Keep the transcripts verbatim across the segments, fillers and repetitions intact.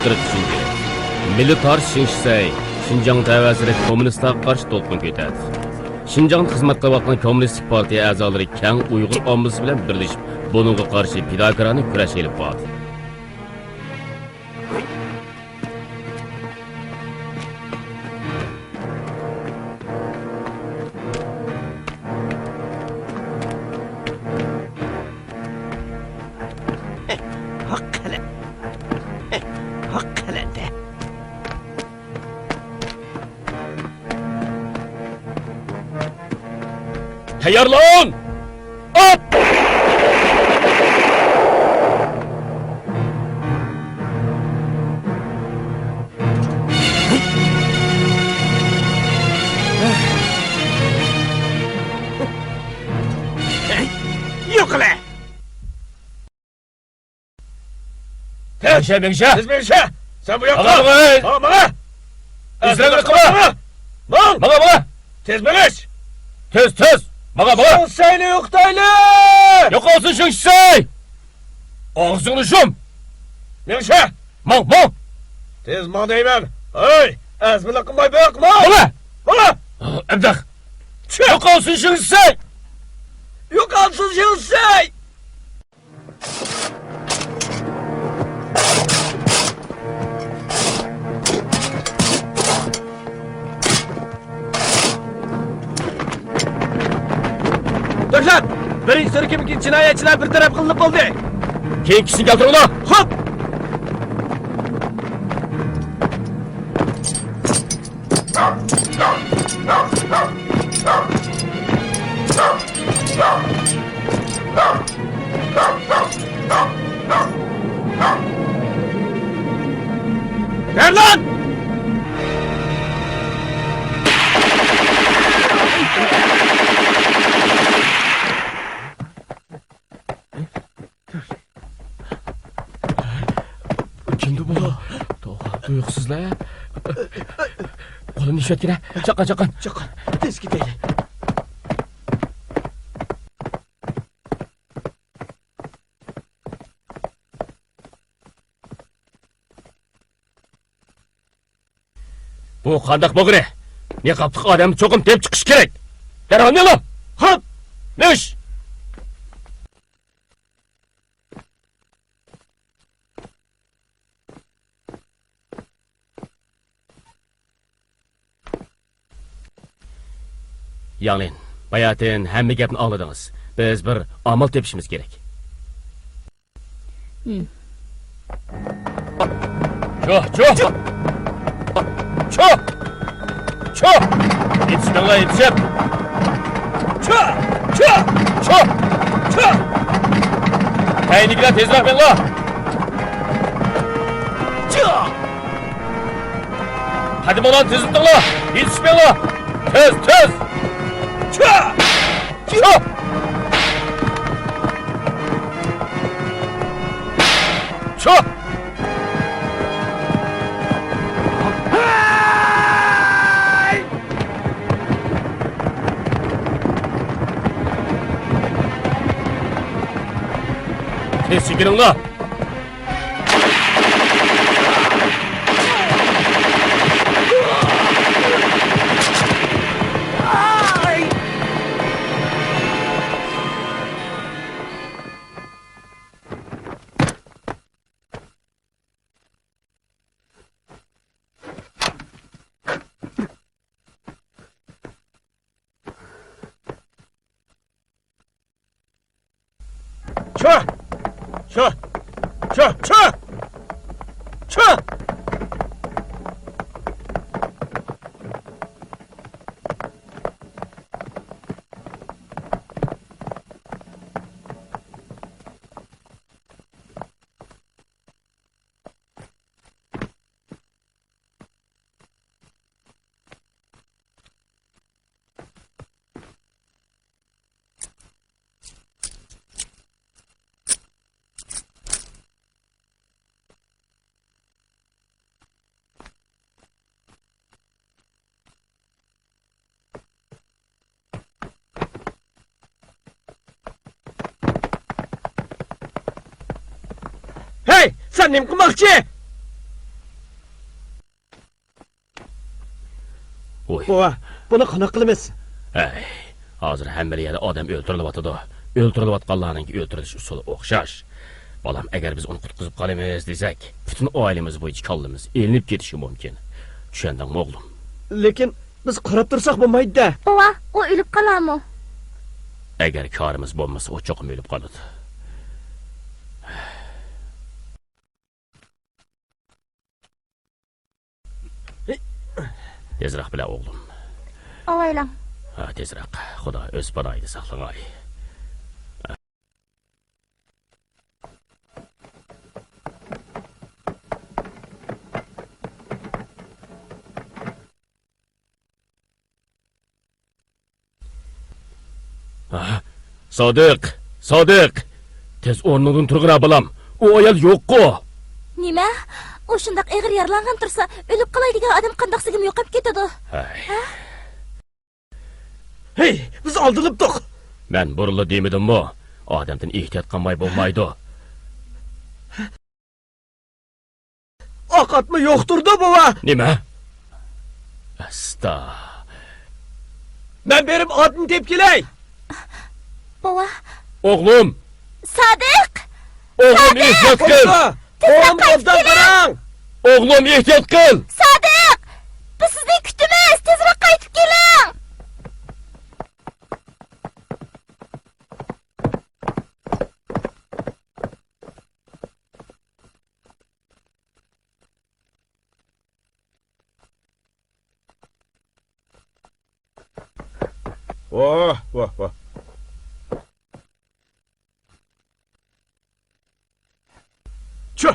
بىر چۈشىنىش كېرەك. مىللىي تارىخ شىڭ شىسەي شىنجاڭ تەۋەسىدە كوممۇنىستلارغا قارشى دولقۇن كۆتەردى. شىنجاڭدا خىزمەت قىلىۋاتقان كوممۇنىستىك پارتىيە ئەزالىرى كەڭ ئۇيغۇر ئاممىسى بىلەن بىرلىشىپ، بۇنىڭغا قارشى پىداكارانە كۈرەش ئېلىپ باردى. ھاق قەلە. ھاق قەلەندە. تەييارلان! ئات! يوقىلە! تېز! مېڭىشە، مېڭىشە! تېز مېڭىشە! سەن بۇ ياققا! ماڭا، ماڭا! ماڭا، ماڭا! ئىزلەرنى قىلما! ماڭ! ماڭا، ماڭا! تېز مېڭىش! تېز، تېز! ماڭا، ماڭا! شىڭ شىسەينى يوقىتايلى! يوقالسۇن شىڭ شىسەي! ئاغزىڭنى يۇم! مېڭىشە! ماڭ، ماڭ! تېز ماڭ دەيمەن! ھەي، ئەزمىلىك قىلماي بېقىڭ! ماڭا! ماڭا! ئەبدەخ! يوقالسۇن شىڭ شىسەي! يوقالسۇن شىڭ شىسەي! تۇرسۇن! بىرىنچى تۈركۈمدىكى جىنايەتچىلەر بىر تەرەپ قىلىنىپ بولدى. كېيىنكىسىنى كەلتۈرۈڭلار! خوپ! تەرلان! كىمدۇ بۇ؟ توۋا، تۇيۇقسىزلا. قولۇمنى ئىشلەتكىنە. چاققان، چاققان. چاققان. تېز كېتەيلى. بۇ قانداق بولغىنى؟ نىقابلىق ئادەمنى چوقۇم تېپىپ چىقىش كېرەك. دەرھال مېڭىڭ! خوپ! مېڭىش! ياڭلىن، باياتىن ھەممە گەپنى ئاڭلىدىڭىز. بىز بىر ئامال تېپىشىمىز كېرەك. ھىم. چۇ، چۇ! چۇ! چۇ! يېتىشمەڭلار، يېتىشىپ! چۇ! چۇ! چۇ! چۇ! كەينىدىكىلەر تېزرەك مېڭىڭلار! چۇ! قەدىمىڭلارنى تېزلىتىڭلار! يېتىشمەڭلار! تېز، تېز! چۇ! چۇ! چۇ! تېز چېكىنىڭلار! چۇ! چۇ! چۇ! چۇ! چۇ! ھەي، سەن نېمە قىلماقچى؟ ۋوي. بوۋا، بۇنى قانداق قىلىمىز؟ ھەي، ھازىر ھەممىلا يەردە ئادەم ئۆلتۈرۈلۈۋاتىدۇ. ئۆلتۈرۈلۈۋاتقانلارنىڭكى ئۆلتۈرۈلۈش ئۇسۇلى ئوخشاش. بالام، ئەگەر بىز ئۇنى قۇتقۇزۇپ قالىمىز دېسەك، پۈتۈن ئائىلىمىز بويىچە كاللىمىز ئېلىنىپ كېتىشى مۇمكىن. چۈشەندىڭمۇ، ئوغلۇم؟ لېكىن بىز قاراپ تۇرساق بولمايدۇ-دە. بوۋا، ئۇ ئۆلۈپ قالارمۇ؟ ئەگەر كارىمىز بولمىسا، ئۇ چوقۇم ئۆلۈپ قالىدۇ. تېزرەك بىلە، ئوغلۇم. ئاۋايلاڭ. ھە، تېزرەك. خۇدا ئۆز پاناھىدا ساقلىغاي. ھە؟ سادىق! سادىق! تېز ئورنۇڭدىن تۇرغىنا، بالام! ئۇ ئايال يوققۇ! نېمە؟ ئۇ شۇنداق ئېغىر يارىلانغان تۇرسا، ئۆلۈپ قالاي دېگەن ئادەم قانداقسىگىمۇ يوقاپ كېتىدۇ. ھەي. ھە؟ ھەي، بىز ئالدىنىپتۇق! مەن بۇرۇنلا دېمىدىممۇ؟ ئادەمدىن ئېھتىيات قىلماي بولمايدۇ. ئاق ئاتمۇ يوقتۇردۇ، بوۋا؟ نېمە؟ ئەستا. مەن بېرىپ ئاتنى تېپىپ كېلەي. بوۋا. ئوغلۇم. سادىق! ئوغلۇم، سادىق! ئېھتىيات قىل! بوۋا! تېزرەك قايتىپ كېلىڭ! ئوغلۇم، ئېھتىيات قىل! سادىق! بىز سىزنى كۈتىمىز! تېزرەك قايتىپ كېلىڭ! ۋاھ، ۋاھ، ۋاھ. چۈ!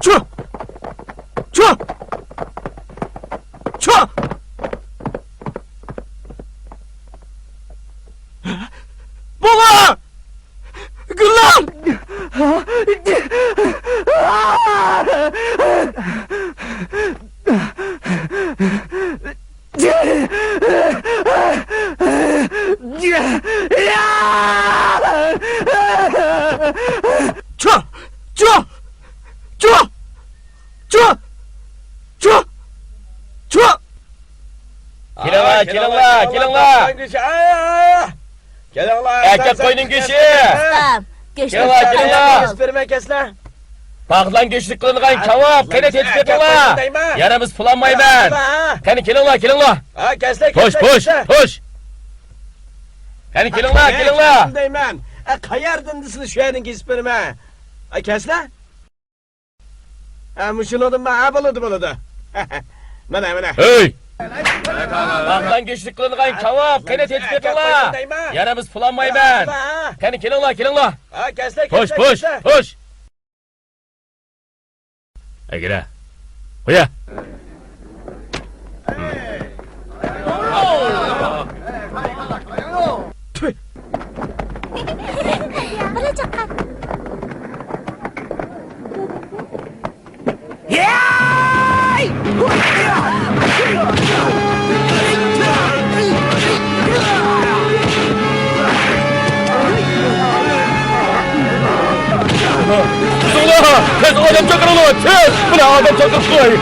چۈ! چۈ! چۈ! بوۋا! گۈلنار! چۈ! چۈ! چۈ! چۈ! چۈ! چۈ! كېلىڭلار، كېلىڭلار، كېلىڭلار! كېلىڭلار، ئەركەك قوينىڭ گۆشى! ئۇستام، گۆشنى كېلىڭلار، كېلىڭلار! كېسىپ بېرىمەن، كەسلە! باغلان گۆشلۈك قىلىنغان كاۋاپ، قېنى تېتىپ بېرىڭلار! يەنە بىز پۇلانمايمەن! قېنى كېلىڭلار، كېلىڭلار! توش، توش، توش! قېنى كېلىڭلار، كېلىڭلار! دەيمەن. ئە، قەيەردىن دېسىلە شۇ يەردىن كېسىپ بېرىمەن. ئە، كەسلە؟ ئە، مۇشۇنىڭدىن ما-، ھە، بولىدۇ، بولىدۇ. مانا، مانا. ھەي! باغلان گۆشلۈك قىلىنغان كاۋاپ، قېنى تېتىپ بېقىڭلار. يەنە بىز پۇلانمايمەن. قېنى كېلىڭلار، كېلىڭلار. توش، توش، توش. ئەگرە. قويە. بالا چاققان. تۇتۇڭلار! تېز ئادەم چاقىرىڭلار! تېز! مانا ئادەم چاقىرىپ قوي!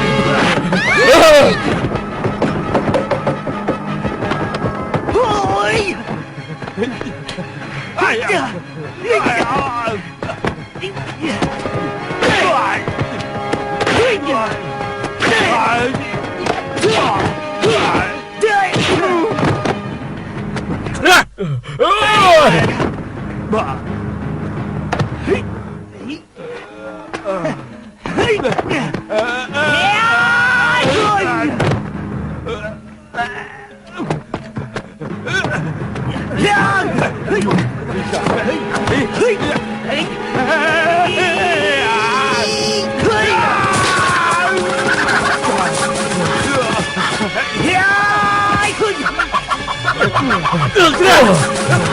ئۆلتۈرە!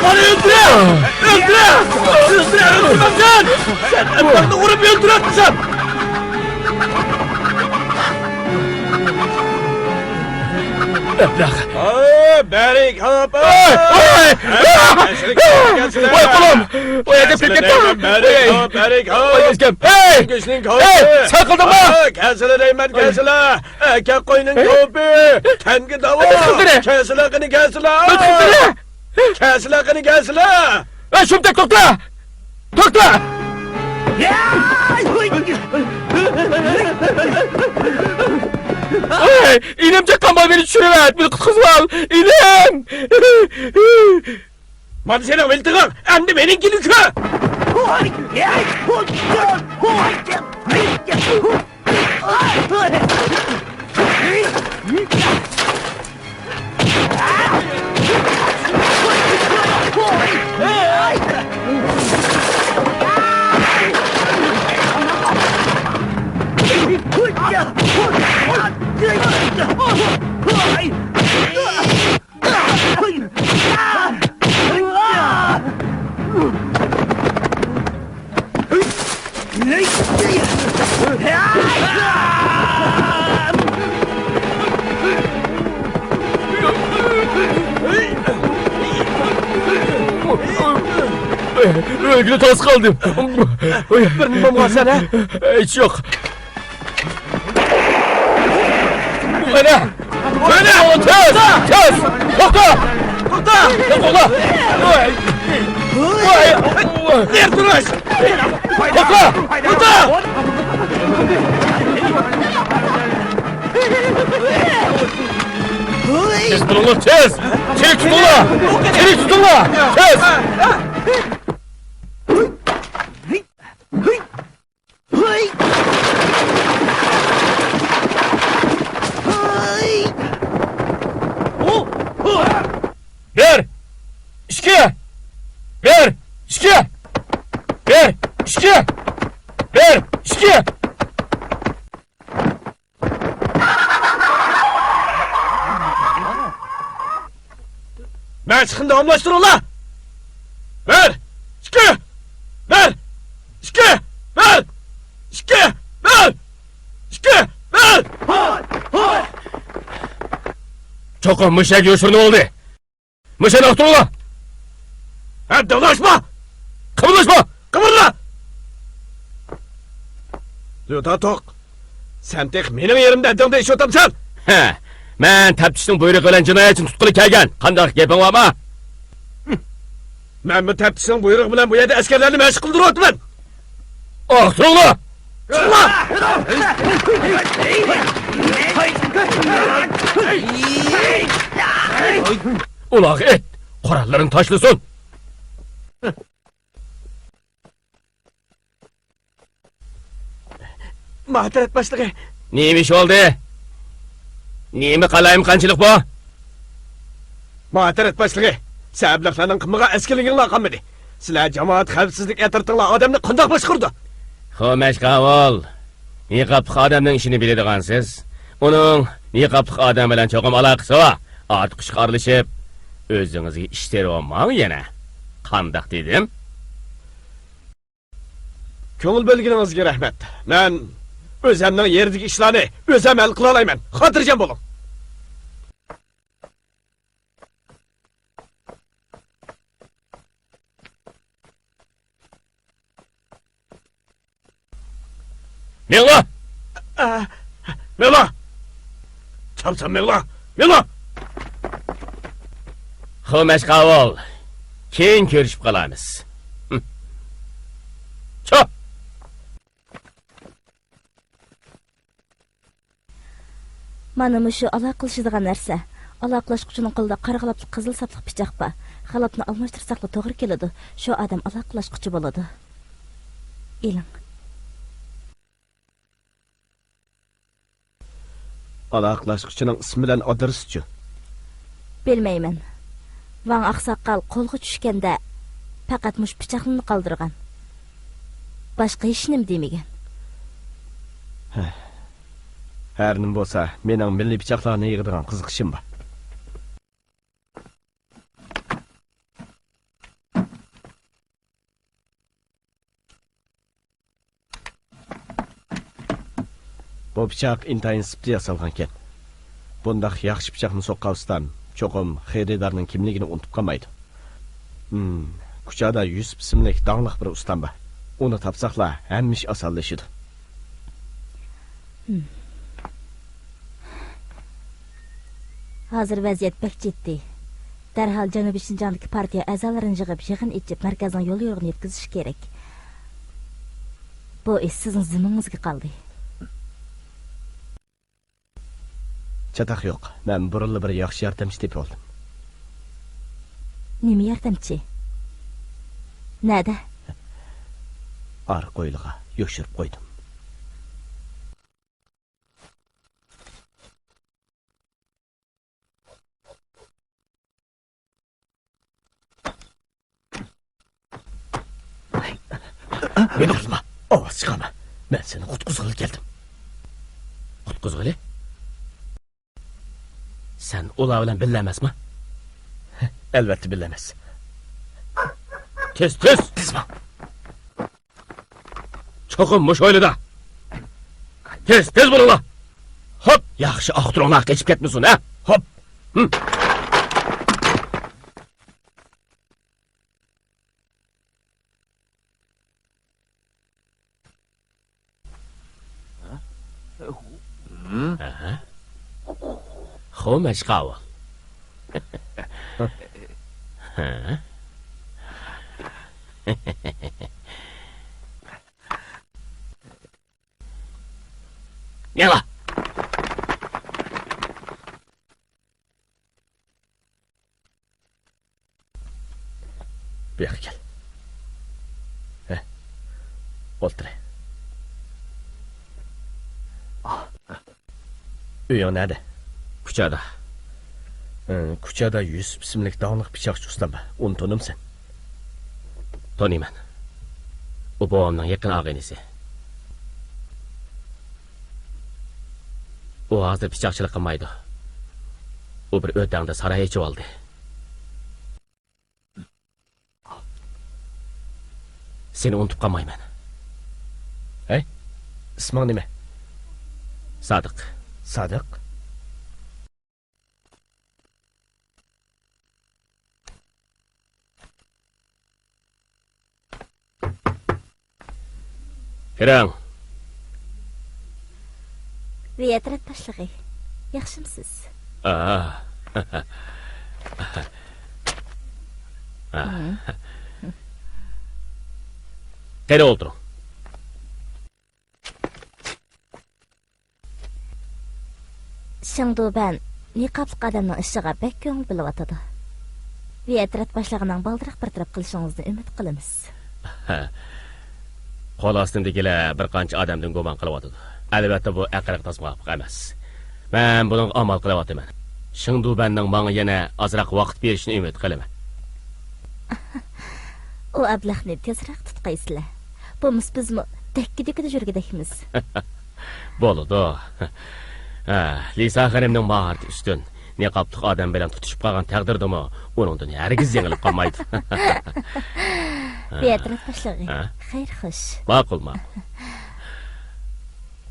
مانا ئۆلتۈرە! ئۆلتۈرە! ئۆلتۈرە! ئۆلتۈرمەمسەن! سەن ئەمدىڭنى ئۇرۇپ ئۆلتۈرەتمىسەن! ئەبلەخ! ھاي، بەرىك ھاپ! ۋاي، ۋاي! ۋاي، قولۇم! ۋاي، ئەجەب كېتىپ كەتتىم! بەرىك ھاپ، بەرىك ھاپ! ۋاي، ئەجەب! ھەي! كۈچنىڭ كاۋىپى! ھەي، ساقلىدىڭمۇ؟ ھاي، كەلسىلە دەيمەن، كەلسىلە! ئەركەك قوينىڭ كاۋىپى! تەنگە داۋا! كەلسىلە قېنى، كەلسىلە! كەلسىلە قېنى، كەلسىلە! ھەي، شۇمتەك، توختا! توختا! ئاي، ئىنىم چاققان بار، مېنى چۈشۈرۈۋەت، مېنى قۇتقۇزۇۋال، ئىنىم! مانا سېنىڭ ۋىلتىڭىڭ، ئەمدى مېنىڭكىنى كۆر! ئۆلگىلى تاس قالدىم. بىرنېمە بولمىغانسەن، ھە؟ ھېچ يوق. مانا! مانا! تېز! تېز! توختا! توختا! توختا! ۋاي! ۋاي! نېرى تۇرۇش! توختا! توختا! تېز بولۇڭلار، تېز! تىرىك تۇتۇڭلار! تىرىك تۇتۇڭلار! تېز! بىر، ئىككى، بىر، ئىككى، بىر، ئىككى، بىر، ئىككى. مەشىقنى داۋاملاشتۇرۇڭلار! بىر، ئىككى، بىر، ئىككى، بىر، ئىككى، بىر، ئىككى، بىر! چوقۇم مۇشۇ يەرگە يوشۇرۇنۇۋالدى. مۇشۇنى ئۇقتۇرۇڭلار! ھە، داۋلاشما! قىمىرلاشما! قىمىرلا! جۇدا توق! سەن تېخى مېنىڭ يېرىمدە ھەددىڭدىن ئېشىۋاتامسەن؟ ھە، مەن تەپتىشنىڭ بۇيرۇقى بىلەن جىنايەتچىنى تۇتقىلى كەلگەن. قانداق گېپىڭ بارمۇ؟ مەنمۇ تەپتىشنىڭ بۇيرۇقى بىلەن بۇ يەردە ئەسكەرلەرنى مەشىق قىلدۇرۇۋاتىمەن. ئاختۇرۇڭلار! چىقما! ئۇلارغا ئېيت، قوراللىرىنى تاشلىسۇن! ماتەرەت باشلىقى! نېمە ئىش بولدى؟ نېمە قالايمىقانچىلىق بۇ؟ ماتەرەت باشلىقى، سەن ئەبلەخلەرنىڭ قىلمىغان ئەسكىلىكىڭلار قالمىدى. سىلەر جامائەت خەۋپسىزلىك ئەترىتىڭلار ئادەمنى قانداق باشقۇرىدۇ؟ خۇمەش قاۋۇل، نىقابلىق ئادەمنىڭ ئىشىنى بىلىدىغانسىز. ئۇنىڭ نىقابلىق ئادەم بىلەن چوقۇم ئالاقىسى بار. ئارتۇق ئىشقا ئارىلىشىپ، ئۆزىڭىزگە ئىش تېرىۋالماڭ يەنە. قانداق دېدىم؟ كۆڭۈل بۆلگىنىڭىزگە رەھمەت. مەن ئۆزەمنىڭ يېرىدىكى ئىشلارنى ئۆزەم ھەل قىلالايمەن. خاتىرجەم بولۇڭ. مېڭلا! ئا، مېڭلا! چاپسان مېڭلا! مېڭلا! خۇمەش قاۋۇل، كېيىن كۆرۈشۈپ قالارمىز. چۇ! مانا مۇشۇ ئالاقىلىشىدىغان نەرسە. ئالاقىلاشقۇچىنىڭ قولىدا قارا غىلاپلىق قىزىل ساپلىق پىچاق بار. غىلاپنى ئالماشتۇرساقلا توغرا كېلىدۇ. شۇ ئادەم ئالاقىلاشقۇچى بولىدۇ. ئېلىڭ. ئالاقىلاشقۇچىنىڭ ئىسمى بىلەن ئادرېسىچۇ؟ بىلمەيمەن. ۋاڭ ئاقساقال قولغا چۈشكەندە پەقەت مۇشۇ پىچاقلىرىنى قالدۇرغان. باشقا ھېچنېمە دېمىگەن. ھە. ھەر نېمە بولسا، مېنىڭ مىللىي پىچاقلارنى يىغىدىغان قىزىقىشىم بار. بۇ پىچاق ئىنتايىن سىپتا ياسالغانكەن. بۇنداق ياخشى پىچاقنى سوققان ئۇستام چوقۇم خېرىدارنىڭ كىملىكىنى ئۇنتۇپ قالمايدۇ. ھىم، كۇچادا يۈسۈپ ئىسىملىك داڭلىق بىر ئۇستام بار. ئۇنى تاپساقلا ھەممە ئىش ئاسانلىشىدۇ. ھىم. ھازىر ۋەزىيەت بەك جىددىي. دەرھال جەنۇبىي شىنجاڭدىكى پارتىيە ئەزالىرىنى يىغىپ، يىغىن ئېچىپ، مەركەزنىڭ يول يورۇقىنى يەتكۈزۈشى كېرەك. بۇ ئىش سىزنىڭ زىممىڭىزگە قالدى. چاتاق يوق. مەن بۇرۇنلا بىر ياخشى ياردەمچى تېپىۋالدىم. نېمە ياردەمچى؟ نەدە؟ ئارقا ھويلىغا يوشۇرۇپ قويدۇم. مېنى قىلما. ئاۋاز چىقارما. مەن سېنى قۇتقۇزغىلى كەلدىم. قۇتقۇزغىلى؟ سەن ئۇلار بىلەن بىللە ئەمەسما؟ ئەلۋەتتە بىللە ئەمەس. تېز، تېز! تېز بول! چوقۇم مۇشۇ ھويلىدا. تېز، تېز بولۇڭلار! ھوپ! ياخشى ئاختۇرۇڭلار، قېچىپ كەتمىسۇن، ھە؟ ھوپ! ھىم. ئەھە. خو، مەشقاۋۇل. ھە؟ يالا. بۇ ياققا كەل. ھە. ئولتۇر. ئۆيۈڭ نەدە؟ كۇچادا. ھە، كۇچادا يۈسۈپ ئىسىملىك داڭلىق پىچاقچى ئۇستام بار. ئۇنى تونۇمسەن؟ تونۇيمەن. ئۇ بوۋامنىڭ يېقىن ئاغىنىسى. ئۇ ھازىر پىچاقچىلىق قىلمايدۇ. ئۇ بىر ئۆتەڭدە ساراي ئېچىۋالدى. سېنى ئۇنتۇپ قالمايمەن. ھەي، ئىسمىڭ نېمە؟ سادىق. سادىق؟ كىرىڭ. ۋىيەترەت باشلىقى، ياخشىمسىز؟ ئا. قېنى ئولتۇرۇڭ. شېڭدۇبەن نىقابلىق ئادەمنىڭ ئىشىغا بەك كۆڭۈل بۆلۈۋاتىدۇ. ۋىيەترەت باشلىقىنىڭ بالدۇرراق بىر تەرەپ قىلىشىڭىزنى ئۈمىد قىلىمىز. قول ئاستىمدىكىلەر بىر قانچە ئادەمدىن گۇمان قىلىۋاتىدۇ. ئەلۋەتتە، بۇ ئەقىلگە تاس مۇۋاپىق ئەمەس. مەن بۇنىڭغا ئامال قىلىۋاتىمەن. شېڭدۇبەننىڭ ماڭا يەنە ئازراق ۋاقىت بېرىشىنى ئۈمىد قىلىمەن. ئۇ ئەبلەخنى تېزرەك تۇتقايسىلەر. بولمىسا بىزمۇ دەككە-دۈككىدە يۈرگۈدەكمىز. بولىدۇ. ھە، لىسا خېنىمنىڭ ماھارىتى ئۈستۈن. نىقابلىق ئادەم بىلەن تۇتۇشۇپ قالغان تەقدىردىمۇ ئۇنىڭدىن ھەرگىز يېڭىلىپ قالمايدۇ. بىئەتراپ باشلىقى. ھە؟ خەير خوش. ماقۇل، ماقۇل.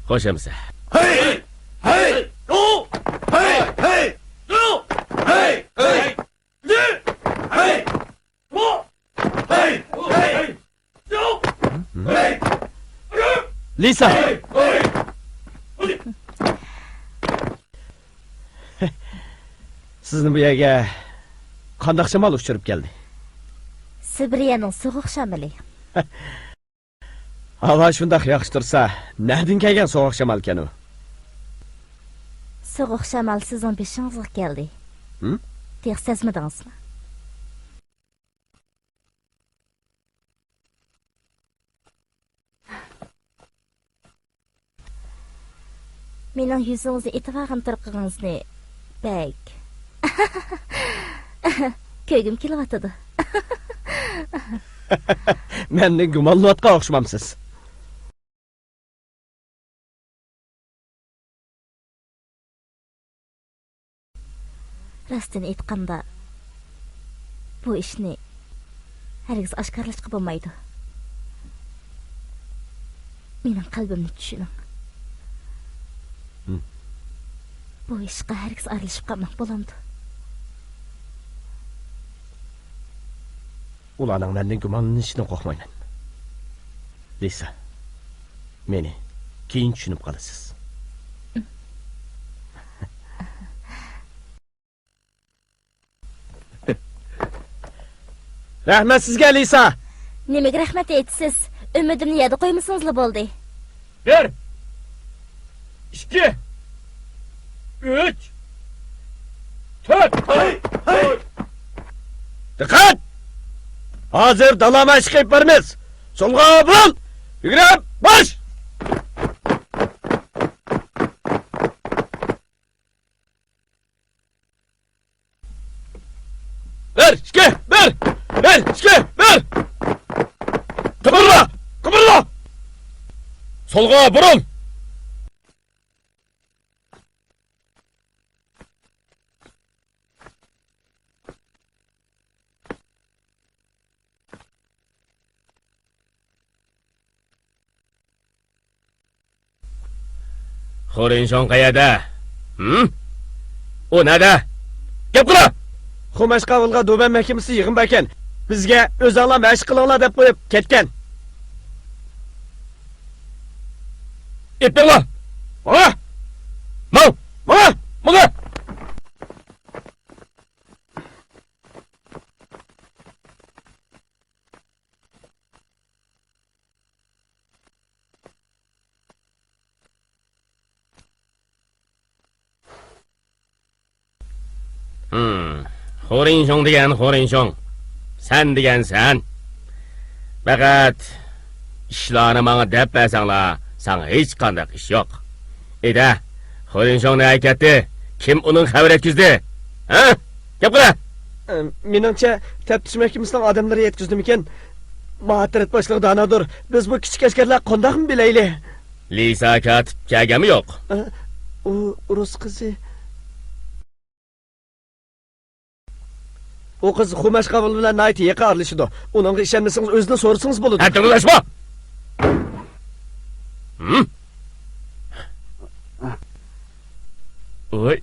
خوش ئەمىسە. ھەي! ھەي! ھەي! ھەي! ھەي! ھەي! ھەي! ھەي! لىسا! سىزنى بۇ يەرگە قانداق شامال ئۇچۇرۇپ كەلدى؟ سىبىرىيەنىڭ سوغۇق شامىلى. ھاۋا شۇنداق ياخشى تۇرسا، نەدىن كەلگەن سوغۇق شامالكەن ئۇ؟ سوغۇق شامال سىزنىڭ بېشىڭىزغا كەلدى. ھىم؟ تېخى سەزمىدىڭىزمۇ؟ مېنىڭ يۈزىڭىزنى ئېتىۋالغان تۇرقىڭىزنى بەك كۆرگۈم كېلىۋاتىدۇ. مەننى گۇمانلىۋاتقان ئوخشىمامسىز؟ راستىنى ئېيتقاندا، بۇ ئىشنى ھەرگىز ئاشكارىلاشقا بولمايدۇ. مېنىڭ قەلبىمنى چۈشىنىڭ. بۇ ئىشقا ھەرگىز ئارىلىشىپ قالماڭ، بولامدۇ؟ ئۇلارنىڭ مەندىن گۇمانلىنىشىدىن قورقمايمەن. لىسا، مېنى كېيىن چۈشىنىپ قالىسىز. رەھمەت سىزگە، لىسا! نېمىگە رەھمەت ئېيتىسىز؟ ئۈمىدىمنى يەردە قويمىسىڭىزلا بولدى. بىر، ئىككى، ئۈچ، تۆت. ھەي، ھەي! دىققەت! ھازىر دالا مەشىق ئېلىپ بارىمىز. سولغا بۇرۇل! يۈگرە باش! بىر، ئىككى، بىر! بىر، ئىككى، بىر! قىمىرلا! قىمىرلا! سولغا بۇرۇل! خورىنشوڭ قەيەردە؟ ھىم؟ ئۇ نەدە؟ گەپ قىلا! خۇمەشقاۋۇلغا دۇبەن مەھكىمىسى يىغىن باركەن، بىزگە ئۆزۈڭلار مەشىق قىلىڭلار دەپ قويۇپ كەتكەن. ئېپىڭلار! ماڭا! ماڭ! ماڭا! ماڭا! ھىم، خورىنشوڭ دېگەن خورىنشوڭ، سەن دېگەن سەن. پەقەت ئىشلارنى ماڭا دەپ بەرسەڭلار، ساڭا ھېچقانداق ئىش يوق. ئېيتە، خورىنشوڭ نەگە كەتتى؟ كىم ئۇنىڭغا خەۋەر يەتكۈزدى؟ ھە؟ گەپ قىلە! ئە، مېنىڭچە، تەپتىش مەھكىمىسىنىڭ ئادەملىرى يەتكۈزدىمىكىن؟ ماترىت باشلىقى دانادۇر. بىز بۇ كىچىك ئەسكەرلەر قانداقمۇ بىلەيلى؟ لىسا كاتىپ كەلگەنمۇ يوق؟ ئە، ئۇ رۇس قىزى. ئۇ قىز خۇمەش قاۋۇل بىلەن ناھايىتى يېقىن ئارىلىشىدۇ. ئۇنىڭغا ئىشەنمىسىڭىز، ئۆزىدىن سورىسىڭىز بولىدۇ. ھە، دىڭلاشما! ھىم؟ ۋاي،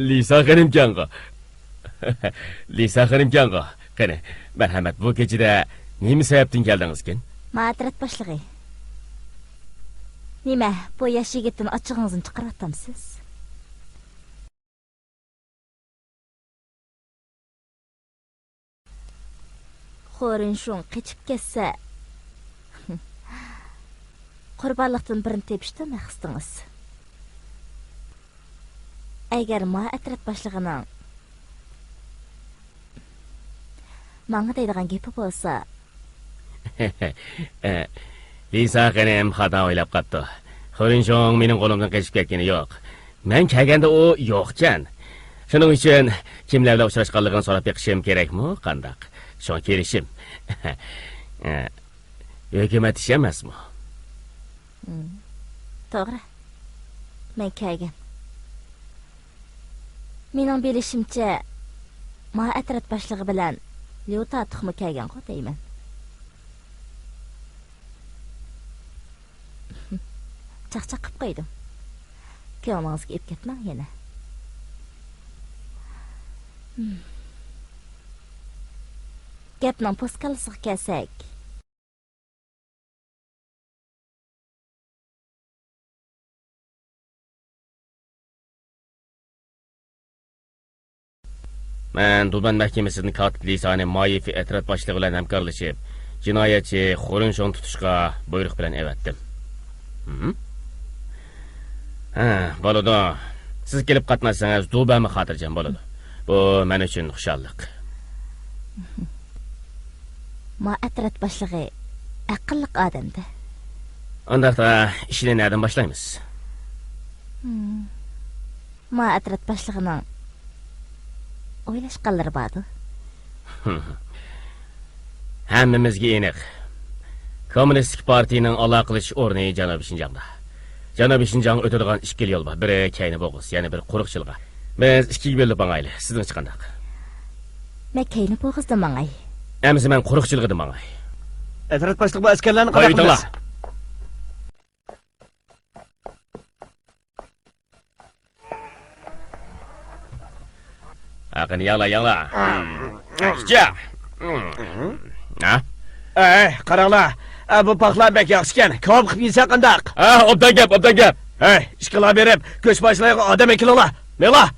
لىسا خېنىمكەنغۇ. لىسا خېنىمكەنغۇ. قېنى، مەرھەمەت، بۇ كېچىدە نېمە سەۋەبتىن كەلدىڭىزكىن؟ ماترىت باشلىقى. نېمە، بۇ ياش يىگىتتىن ئاچچىقىڭىزنى چىقىرىۋاتامسىز؟ خورىنشۇڭ قېچىپ كەتسە، قۇربانلىقتىن بىرنى تېپىشتۇ مەقسىتىڭىز؟ ئەگەر ما ئەترەت باشلىقىنىڭ ماڭا دەيدىغان گېپى بولسا. لىسا خېنىم خاتا ئويلاپ قاپتۇ. خورىنشۇڭ مېنىڭ قولۇمدىن قېچىپ كەتكىنى يوق. مەن كەلگەندە ئۇ يوقكەن. شۇنىڭ ئۈچۈن كىملەر بىلەن ئۇچراشقانلىقىنى سوراپ بېقىشىم كېرەكمۇ قانداق؟ شۇڭا كېلىشىم. ھۆكۈمەت ئىشى ئەمەسمۇ؟ ھىم، توغرا. مەن كەلگەن. مېنىڭ بىلىشىمچە، ما ئەترەت باشلىقى بىلەن ليۇ تاتۇقمۇ كەلگەنغۇ دەيمەن. چاقچاق قىپ قويدۇم. كۆڭلىڭىزگە ئېلىپ كەتمەڭ يەنە. گەپنىڭ پوسكاللىسىغا كەلسەك. مەن دۇبەن مەھكىمىسىدىن كاتىپ لىسانى مايىفى ئەترەت باشلىقى بىلەن ھەمكارلىشىپ، جىنايەتچى خورىنشۇڭ تۇتۇشقا بۇيرۇق بىلەن ئەۋەتتىم. ھىم؟ ھە، بولىدۇ. سىز كېلىپ قاتناشسىڭىز، دۇبەنمۇ خاتىرجەم بولىدۇ. بۇ مەن ئۈچۈن خۇشاللىق. ما ئەترەت باشلىقى ئەقىللىق ئادەمدە. ئانداقتا ئىشنى نەدىن باشلايمىز؟ ھىم. ما ئەترەت باشلىقىنىڭ ئويلاشقانلىرى باردۇ. ھەممىمىزگە ئېنىق. كوممۇنىستىك پارتىيىنىڭ ئالاقىلىشىش ئورنى جەنۇبىي شىنجاڭدا. جەنۇبىي شىنجاڭغا ئۆتىدىغان ئىككىلا يول بار. بىرى كەينى بوغۇز، يەنە بىرى قۇرۇق جىلغا. بىز ئىككىگە بۆلۈنۈپ ماڭايلى. سىزنىڭچە قانداق؟ مەن كەينى بوغۇزدا ماڭاي. ئەمىسە مەن قۇرۇق جىلغىدا ماڭاي. ئەترەت باشلىقى بۇ ئەسكەرلەرنى قانداق قىلىمىز؟ قويۇۋېتىڭلار. ھە، قېنى، يەڭلار، يەڭلار. ئىچە. ھە؟ ئەي، قاراڭلار. ئە، بۇ پاخلا بەك ياخشىكەن. كاۋاپ قىلىپ يېسە قانداق؟ ھە، ئوبدان گەپ، ئوبدان گەپ. ھەي، ئىشقىلار بېرىپ، گۆش باشلايغان ئادەم ئەكېلىڭلار. مېڭىڭلار.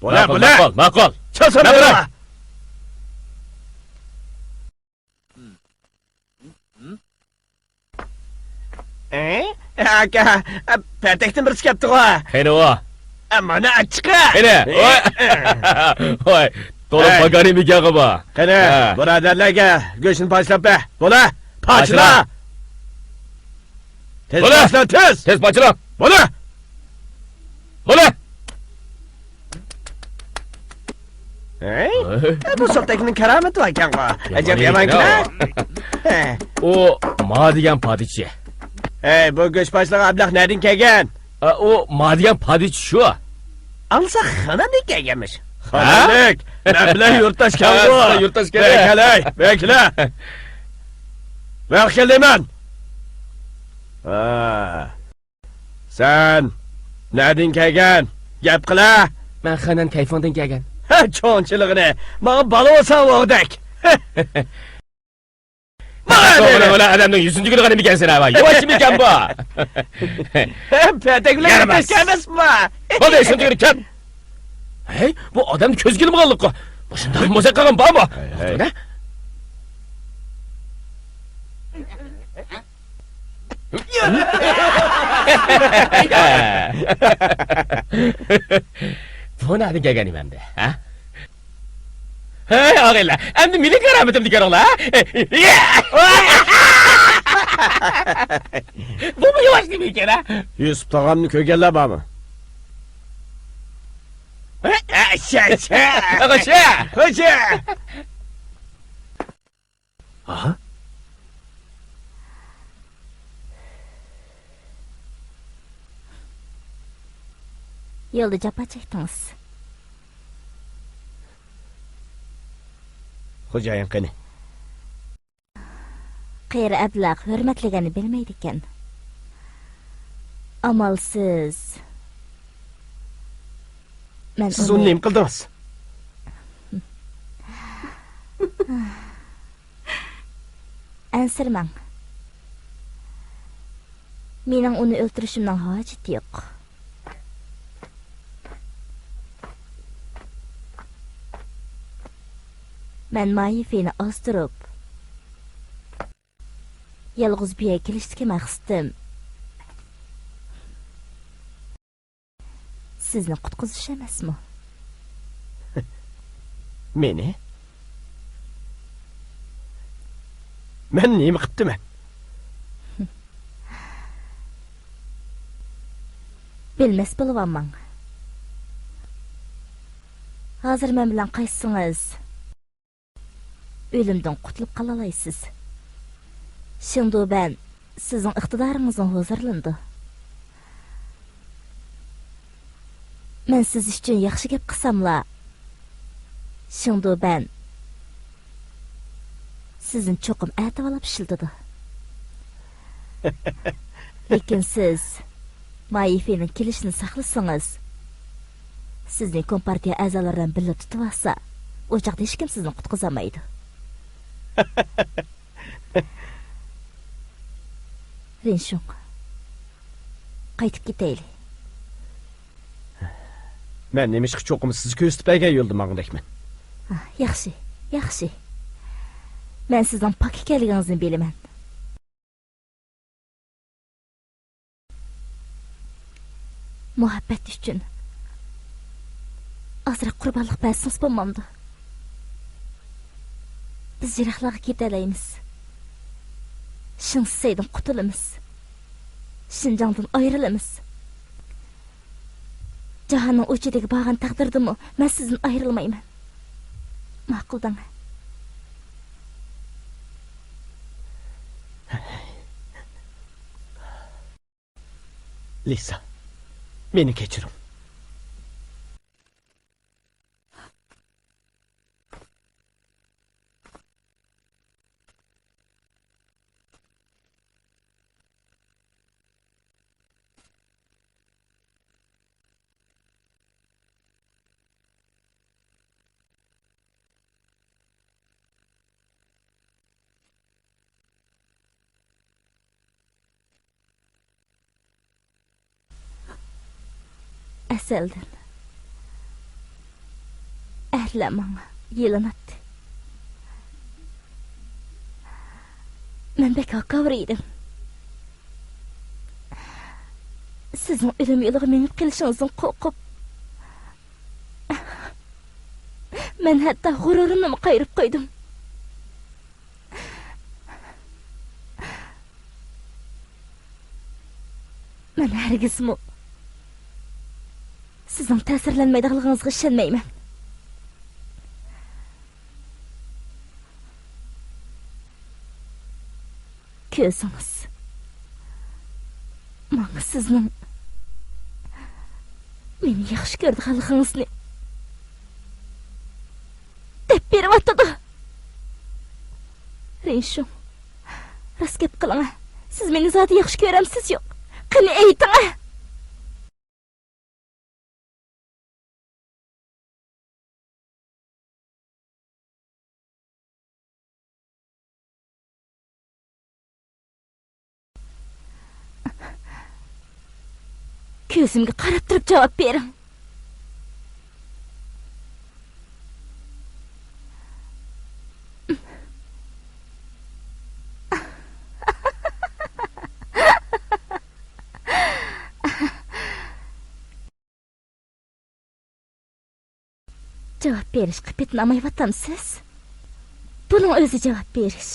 بولە، ماقۇل، بولە. ماقۇل، ماقۇل. چاسان مەن بولە. ئە، ئاكا، پەتەكتىن بىرسى كەپتىغۇ. قېنى ئۇ؟ ئە، مانا ئاچچىقى. قېنى؟ ۋاي. ۋاي، تولا ھەي. پاكانى مىكانغا بار. قېنى، ھە. بۇرادەرلەرگە گۆشنى پاچىلاپ بەر. بولە، پاچىلا. پاچىلا. تېز بولە. پاچىلا، تېز. تېز پاچىلا. بولە. بولە. ھەي؟ ھەي؟ ئە، بۇ سوتەكنىڭ كارامىتى باركەنغۇ. ئەجەب يامان يامانكەن، ھە؟ ئۇ ما دېگەن پادىچى. ھەي، بۇ گۆش باشلىق ئەبلەخ نەدىن كەلگەن؟ ئە، ئۇ ما دېگەن پادىچى شۇ. ئاڭلىسا خاناندىن كەلگەنمىش. ھە؟ خاناندىن؟ مەن بىلەن يۇرتداشكەنغۇ. ھە، سىزلا يۇرتداشكەن. بەكەلەي، بەكلە. ۋەخ كەلدىمەن. ھە. سەن نەدىن كەلگەن؟ گەپ قىلە! مەن خەنەن كەيفىڭدىن كەلگەن. ھە، چوڭچىلىقىنى! ماڭا بالا بولساڭ بولغۇدەك! ماڭا توغرا، بىلە ئادەمنىڭ يۈزىنى تۈگۈرگەن ئىكەنسەن، ھاۋا. ياۋاشمىكەن بۇ؟ ھە، پەتەك بىلەن يارىماس. كەتكەن ئەمەسمۇ؟ بولدى، شۇنى تۈگۈرۈپ كەت! ھەي، بۇ ئادەمنى كۆزگە ئىلمىغانلىققۇ. مۇشۇنداق مۇزەك قىلغان بارمۇ؟ ھەي، ھەي. بۇ نەدىن كەلگەن ئىمەندى، ھە؟ ھەي، ئاغىلار، ئەمدى مېنىڭ كارامىتىمنى كۆرۈڭلار، ھە؟ بۇمۇ ياۋاش نېمە ئىكەن، ھە؟ يۈسۈپ تاغامنى كۆرگەنلەر بارمۇ؟ ئاشا، ئاشا. ئاشا. ئاشا. ئاھا. يولدا جاپا چەكتىڭىز. خوجايىن قېنى؟ قېرى ئەبلەخ ھۆرمەتلىگەننى بىلمەيدىكەن. ئامالسىز. مەن سىز ئۇنى ئۇنى نېمە قىلدىڭىز؟ ئەنسىرىمەڭ. مېنىڭ ئۇنى ئۆلتۈرۈشۈمنىڭ ھاجىتى يوق. مەن مايىفىنى ئازدۇرۇپ، يالغۇز بۇ يەرگە كېلىشتىكى مەقسىتىم سىزنى قۇتقۇزۇش ئەمەسمۇ؟ مېنى؟ مەن نېمە قىپتىمەن؟ بىلمەس بولۇۋالماڭ. ھازىر مەن بىلەن قايتسىڭىز، ئۆلۈمدىن قۇتۇلۇپ قالالايسىز. شېڭدۇبەن سىزنىڭ ئىقتىدارىڭىزدىن ھۇزۇرلىنىدۇ. مەن سىز ئۈچۈن ياخشى گەپ قىلساملا، شېڭدۇبەن سىزنى چوقۇم ئەتىۋالاپ ئىشلىتىدۇ. لېكىن سىز مايىفىنىڭ كېلىشىنى ساقلىسىڭىز، سىزنى كومپارتىيە ئەزالىرى بىلەن بىللە تۇتۇۋالسا، ئۇ چاغدا ھېچكىم سىزنى قۇتقۇزالمايدۇ. رىنشۇڭ، قايتىپ كېتەيلى. مەن نېمىشقا چوقۇم سىز كۆرسىتىپ بەرگەن يولدا ماڭغۇدەكمەن؟ ھا، ياخشى، ياخشى. مەن سىزنىڭ پاك ئىكەنلىكىڭىزنى بىلىمەن. مۇھەببەت ئۈچۈن ئازراق قۇربانلىق بەرسىڭىز بولمامدۇ؟ بىز يىراقلارغا كېتەلەيمىز. شېڭ سىسەيدىن قۇتۇلىمىز. شىنجاڭدىن ئايرىلىمىز. جاھاننىڭ ئۇ چېتىگە بارغان تەقدىردىمۇ مەن سىزدىن ئايرىلمايمەن. ماقۇل دەڭ. لىسا، مېنى كەچۈرۈڭ. ئەزەلدىن ئەرلەر ماڭا يېلىناتتى. مەن بەك ھاكاۋۇر ئىدىم. سىزنىڭ ئۆلۈم يولىغا مېڭىپ قېلىشىڭىزدىن قورقۇپ، مەن ھەتتا غۇرۇرۇمنىمۇ قايرىپ قويدۇم. مەن ھەرگىزمۇ سىزنىڭ تەسىرلەنمەيدىغانلىقىڭىزغا ئىشەنمەيمەن. كۆزىڭىز ماڭا سىزنىڭ مېنى ياخشى كۆرىدىغانلىقىڭىزنى دەپ بېرىۋاتىدۇ. رىنشۇڭ، راست گەپ قىلىڭە. سىز مېنى زادى ياخشى كۆرەمسىز يوق؟ قېنى ئېيتىڭە. كۆزۈمگە قاراپ تۇرۇپ جاۋاب بېرىڭ. جاۋاب بېرىشقا پېتىنالمايۋاتامسىز؟ بۇنىڭ ئۆزى جاۋاب بېرىش.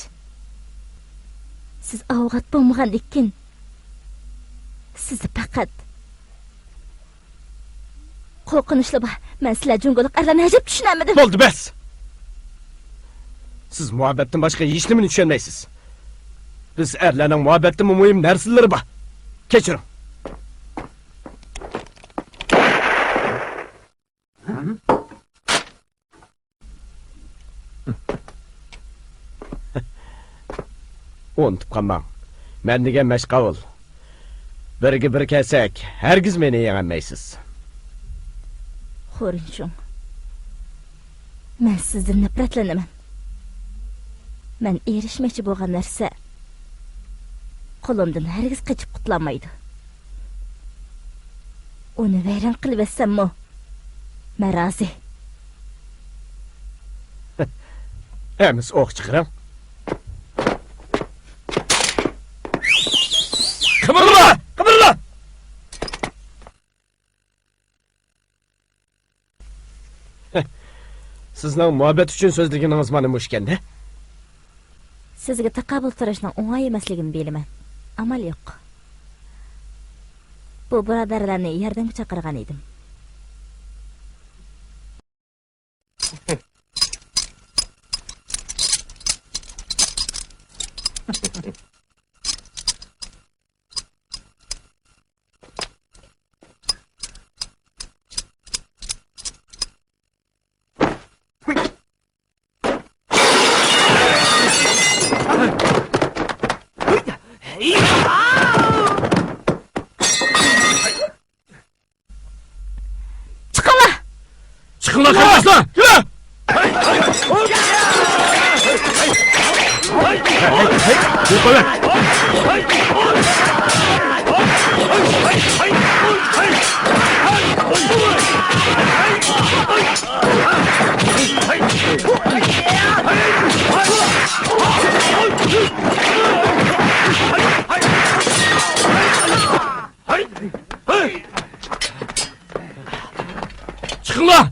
سىز ئاۋۇكات بولمىغاندىكىن، سىزدە پەقەت قورقۇنچلا بار. مەن سىلەر جۇڭگولۇق ئەرلەرنى ئەجەب چۈشىنەلمىدىم. بولدى، بەس! سىز مۇھەببەتتىن باشقا ھېچنېمىنى چۈشەنمەيسىز. بىز ئەرلەرنىڭ مۇھەببەتتىنمۇ مۇھىم نەرسىلىرى بار. كەچۈرۈڭ. ئۇنتۇپ قالماڭ، مەن دېگەن مەشقاۋۇل. بىرگە بىر كەلسەك، ھەرگىز مېنى يېڭەلمەيسىز. خورىنشۇڭ، مەن سىزدىن نەپرەتلىنىمەن. مەن ئېرىشمەكچى بولغان نەرسە قولۇمدىن ھەرگىز قېچىپ قۇتۇلالمايدۇ. ئۇنى ۋەيران قىلىۋەتسەممۇ، مەن رازى. ھەممىسى ئوق چىقىرىڭ. قىمىرلىما! قىمىرلا! سىزنىڭ مۇھەببەت ئۈچۈن سۆزلىگىنىڭىز مانا مۇشۇكەن-دە. سىزگە تاقابىل تۇرۇشنىڭ ئوڭاي ئەمەسلىكىنى بىلىمەن. ئامال يوق. بۇ بۇرادەرلەرنى ياردەمگە چاقىرغان ئىدىم. چىقىڭلار! چىقىڭلار، قېرىنداشلار! كېلىڭ! چىقىڭلار!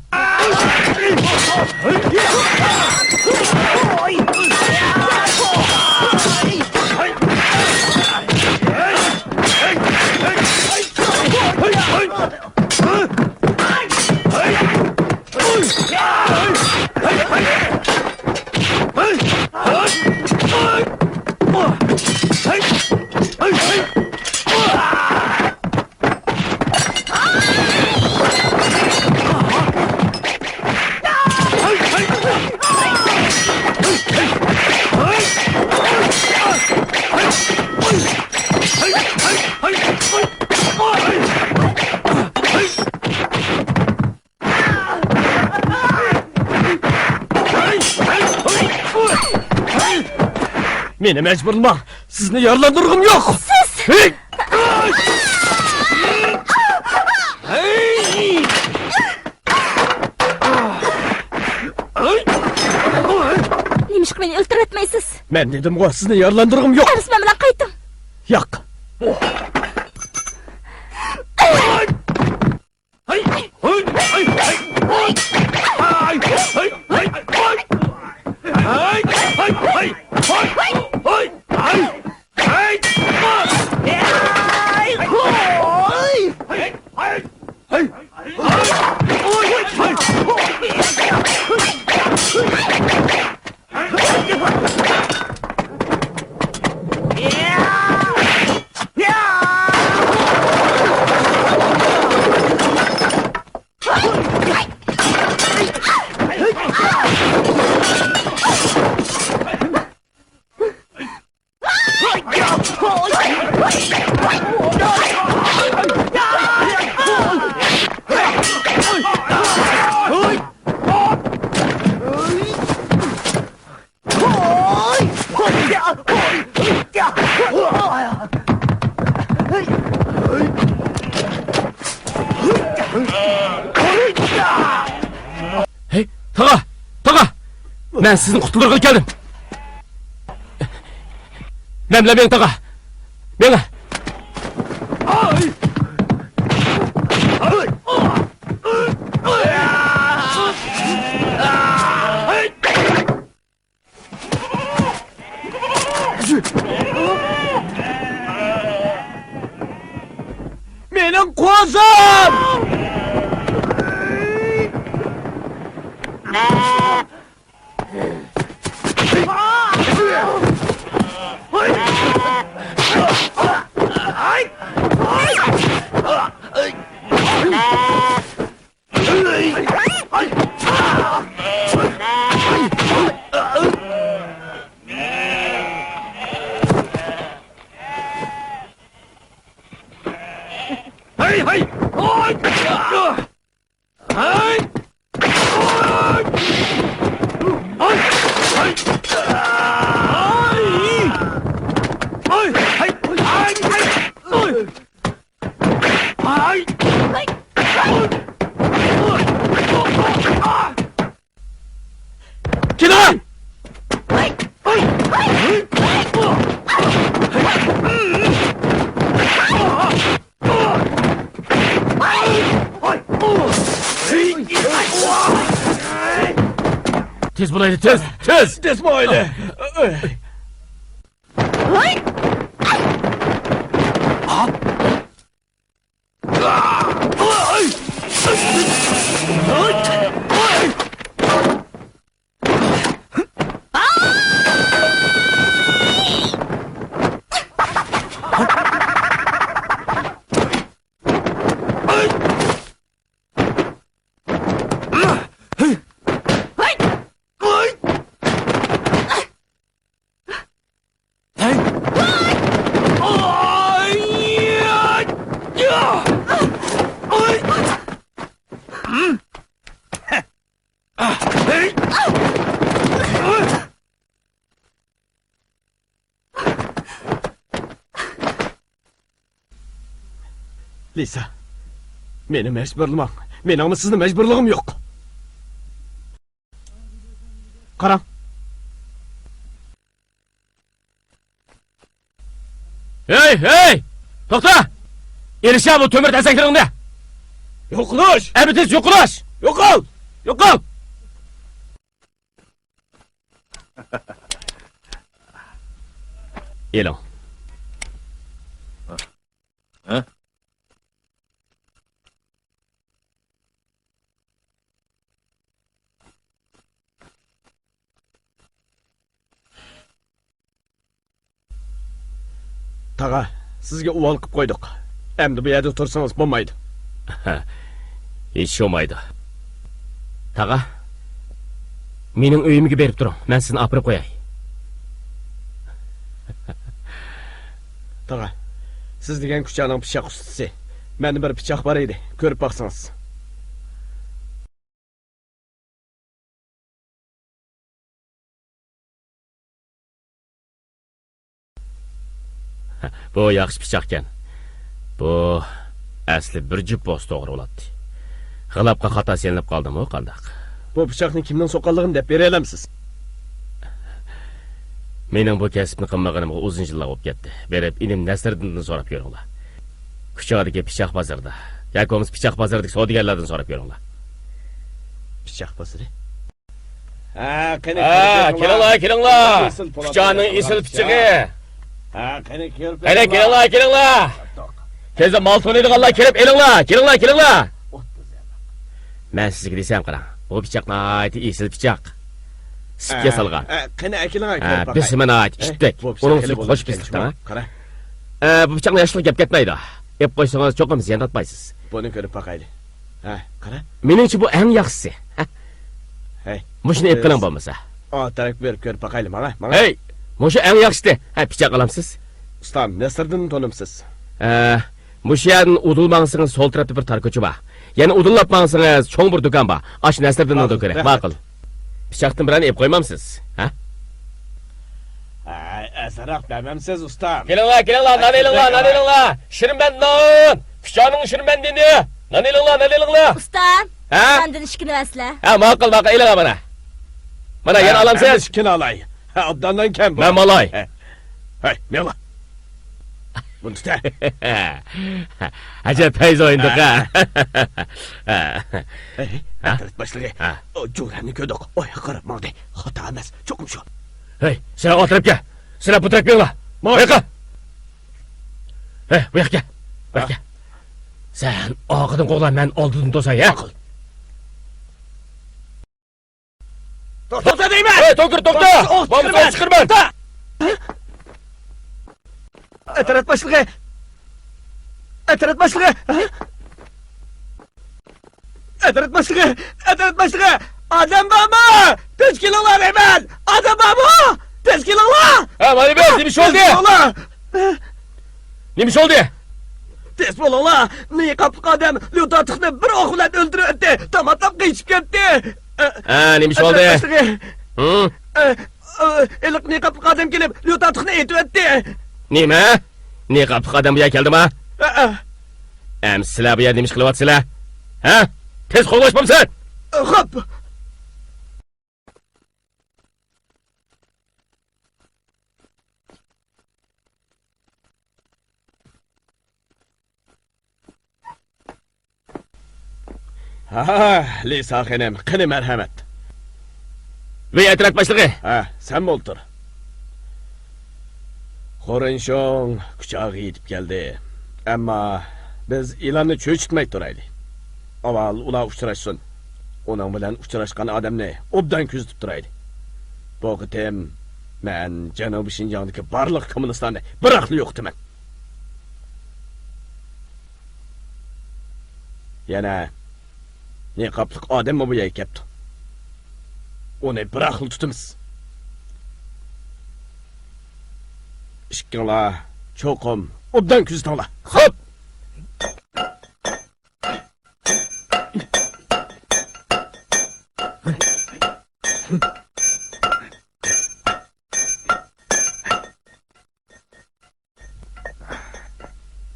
مېنى مەجبۇرلىماڭ، سىزنى يارىلاندۇرغۇم يوق. سىز! ھېي! مېنى ئۆلتۈرۈۋەتمەيسىز. مەن دېدىمغۇ، سىزنى يارىلاندۇرغۇم يوق. ئەمىسە مەن بىلەن قايتىڭ. ياق. ھەي، تاغا! تاغا! مەن سىزنى قۇتۇلدۇرغىلى كەلدىم. مەن بىلەن مېڭىڭ، تاغا! مېڭىڭ! مېنىڭ قوزام! كېلىڭ! تېز بولايلى، تېز، تېز! تېز بولايلى! لىسا، مېنى مەجبۇرلىماڭ. مېنىڭمۇ سىزنى مەجبۇرلىغۇم يوق. قاراڭ. ھەي، ھەي! توختا! ئېلىشە بۇ تۆمۈر تەسەكلىرىڭنى! يوقىلىش! ئەمدى تېز يوقىلىش! يوقال! يوقال! ئېلىڭ. ھە؟ تاغا، سىزگە ئۇۋال قىپ قويدۇق. ئەمدى بۇ يەردە تۇرسىڭىز بولمايدۇ. ھېچ بولمايدۇ. تاغا، مېنىڭ ئۆيۈمگە بېرىپ تۇرۇڭ، مەن سىزنى ئاپىرىپ قوياي. تاغا، سىز دېگەن كۇچانىڭ پىچاق ئۇستىسى. مەندە بىر پىچاق بار ئىدى، كۆرۈپ باقسىڭىز. بۇ ياخشى پىچاقكەن. بۇ ئەسلى بىر جۈپ بولسا توغرا بولاتتى. غىلاپقا خاتا سېلىنىپ قالدىمۇ قانداق؟ بۇ پىچاقنى كىمنىڭ سوققانلىقىنى دەپ بېرەلەمسىز؟ مېنىڭ بۇ كەسىپنى قىلمىغىنىمغا ئۇزۇن يىللار بولۇپ كەتتى. بېرىپ ئىنىم نەسىردىندىن سوراپ كۆرۈڭلار. كۇچادىكى پىچاق بازىرىدا ياكى بولمىسا پىچاق بازىرىدىكى سودىگەرلەردىن سوراپ كۆرۈڭلار. پىچاق بازىرى؟ ھە، قېنى، ھە، كېلىڭلار، كېلىڭلار. كۇچانىڭ ئېسىل پىچىقى. ھە، قېنى، كېلىڭلار، كېلىڭلار. تېزلا مال تونۇيدىغانلار كېلىپ ئېلىڭلار، كېلىڭلار، كېلىڭلار. مەن سىزگە دېسەم، قاراڭ، بۇ پىچاق ناھايىتى ئېسىل پىچاق. سۈتكە سالغان. ھە، قېنى، ئەكېلىڭ، ھە، كۆرۈپ باقاي. بېسىمى ناھايىتى ئىتتىك. ئۇنىڭ ئۈستىگە خوش پىستىك، قاراڭ. ھە، بۇ پىچاقنى ياشلىق گەپ كەتمەيدۇ. ئېلىپ قويسىڭىز چوقۇم زىيان تارتمايسىز. بۇنى كۆرۈپ باقايلى. ھە، قارا. مېنىڭچە بۇ ئەڭ ياخشىسى. ھە. ھەي. مۇشۇنى ئېلىپ قېلىڭ بولمىسا. ئا، تەرەپ بېرىپ كۆرۈپ باقايلى ماڭا، ماڭا. ھەي، مۇشۇ ئەڭ ياخشىسى. ھە، پىچاق ئالامسىز؟ ئۇستام، نەسىردىننى تونۇمسىز؟ ھە، مۇشۇ يەردىن ئۇدۇل ماڭسىڭىز سول تەرەپتە بىر تار كوچا بار. يەنە ئۇدۇللاپ ماڭسىڭىز چوڭ بىر دۇكان بار. ئاشۇ نەسىردىننىڭ دۇكىنى. ماقۇل. پىچاقتىن بىرەرنى ئېلىپ قويمامسىز؟ ھە؟ ھەي، ئازراق بەرمەمسىز، ئۇستام؟ كېلىڭلار، كېلىڭلار، نان ئېلىڭلار، نان ئېلىڭلار. شىرمەن نان. كۇچانىڭ شىرمەن نېنى. نان ئېلىڭلار، نان ئېلىڭلار. ئۇستام، ھە؟ ناندىن ئىككىنى بەرسىلە. ھە، ماقۇل، ماقۇل، ئېلىڭلار مانا. مانا، يەنە ئالامسىز؟ ئىككىنى ئالاي. ھە، ئوبدان نان كەم. مەن ئالاي. ھە. ھەي، مېڭلا. بۇنى تۇت، ھە. ئەجەب پەيزى ئوينىدۇق، ھە. ھە. ھەي، ھە؟ ئەترەت باشلىقى. ھە. ئۇ جۇرەننى كۆردۇق. ئاياققا قاراپ ماڭدى. خاتا ئەمەس. چوقۇم شۇ. ھەي، سىلەر ئو تەرەپكە. سىلەر بۇ تەرەپكە مېڭىڭلار. بۇ ياققا. ھەي، بۇ ياققا. بۇ ياققا. سەن ئارقىدىن قوغلا، مەن ئالدىدىن توساي، ھە؟ ماقۇل. توختا دەيمەن! ھەي، توكۇر، توختا! بولمىسا ئوق چىقىرىمەن! توختا! ئەترەت باشلىقى! ئەترەت باشلىقى! ئەترەت باشلىقى! ئەترەت باشلىقى! ئادەم بارمۇ؟ تېز كېلىڭلار دەيمەن! ئادەم بارمۇ؟ تېز كېلىڭلار! ھە، مانا بېر، نېمە ئىش بولدى؟ تېز بولۇڭلار! نېمە ئىش بولدى؟ تېز بولۇڭلار! نىقابلىق ئادەم ليۇ تاتۇقنى بىر ئوق بىلەن ئۆلتۈرۈۋەتتى، تاماتلاپ قېچىپ كەتتى. ھە، نېمە ئىش بولدى؟ ئەترەت باشلىقى. ھە؟ ئە، ئە، ھېلىقى نىقابلىق ئادەم كېلىپ ليۇ تاتۇقنى ئېتىۋەتتى. نېمە؟ نىقابلىق ئادەم بۇ يەرگە كەلدىما؟ ھە، ھە. ئەمسە سىلەر بۇ يەردە نېمە ئىش قىلىۋاتىسىلەر؟ ھە؟ تېز قوغلاش بولمىسۇن! خوپ! ھا، لىسا خېنىم، قېنى مەرھەمەت. ۋەي ئەترەت باشلىقى! ھە، سەنمۇ ئولتۇر. خورېنشوڭ كۇچاغا يېتىپ كەلدى. ئەمما بىز ئىلاننى چۆچۈتمەي تۇرايلى. ئاۋۋال ئۇلار ئۇچراشسۇن. ئۇنىڭ بىلەن ئۇچراشقان ئادەمنى ئوبدان كۆزىتىپ تۇرايلى. بۇ قېتىم مەن جەنۇبىي شىنجاڭدىكى بارلىق كوممۇنىستلارنى بىراقلا يوقىتىمەن. يەنە نىقابلىق ئادەممۇ بۇ يەرگە كەپتۇ. ئۇنى بىراقلا تۇتىمىز. ئىككىڭلار چوقۇم ئوبدان كۆزىتىڭلار. خوپ!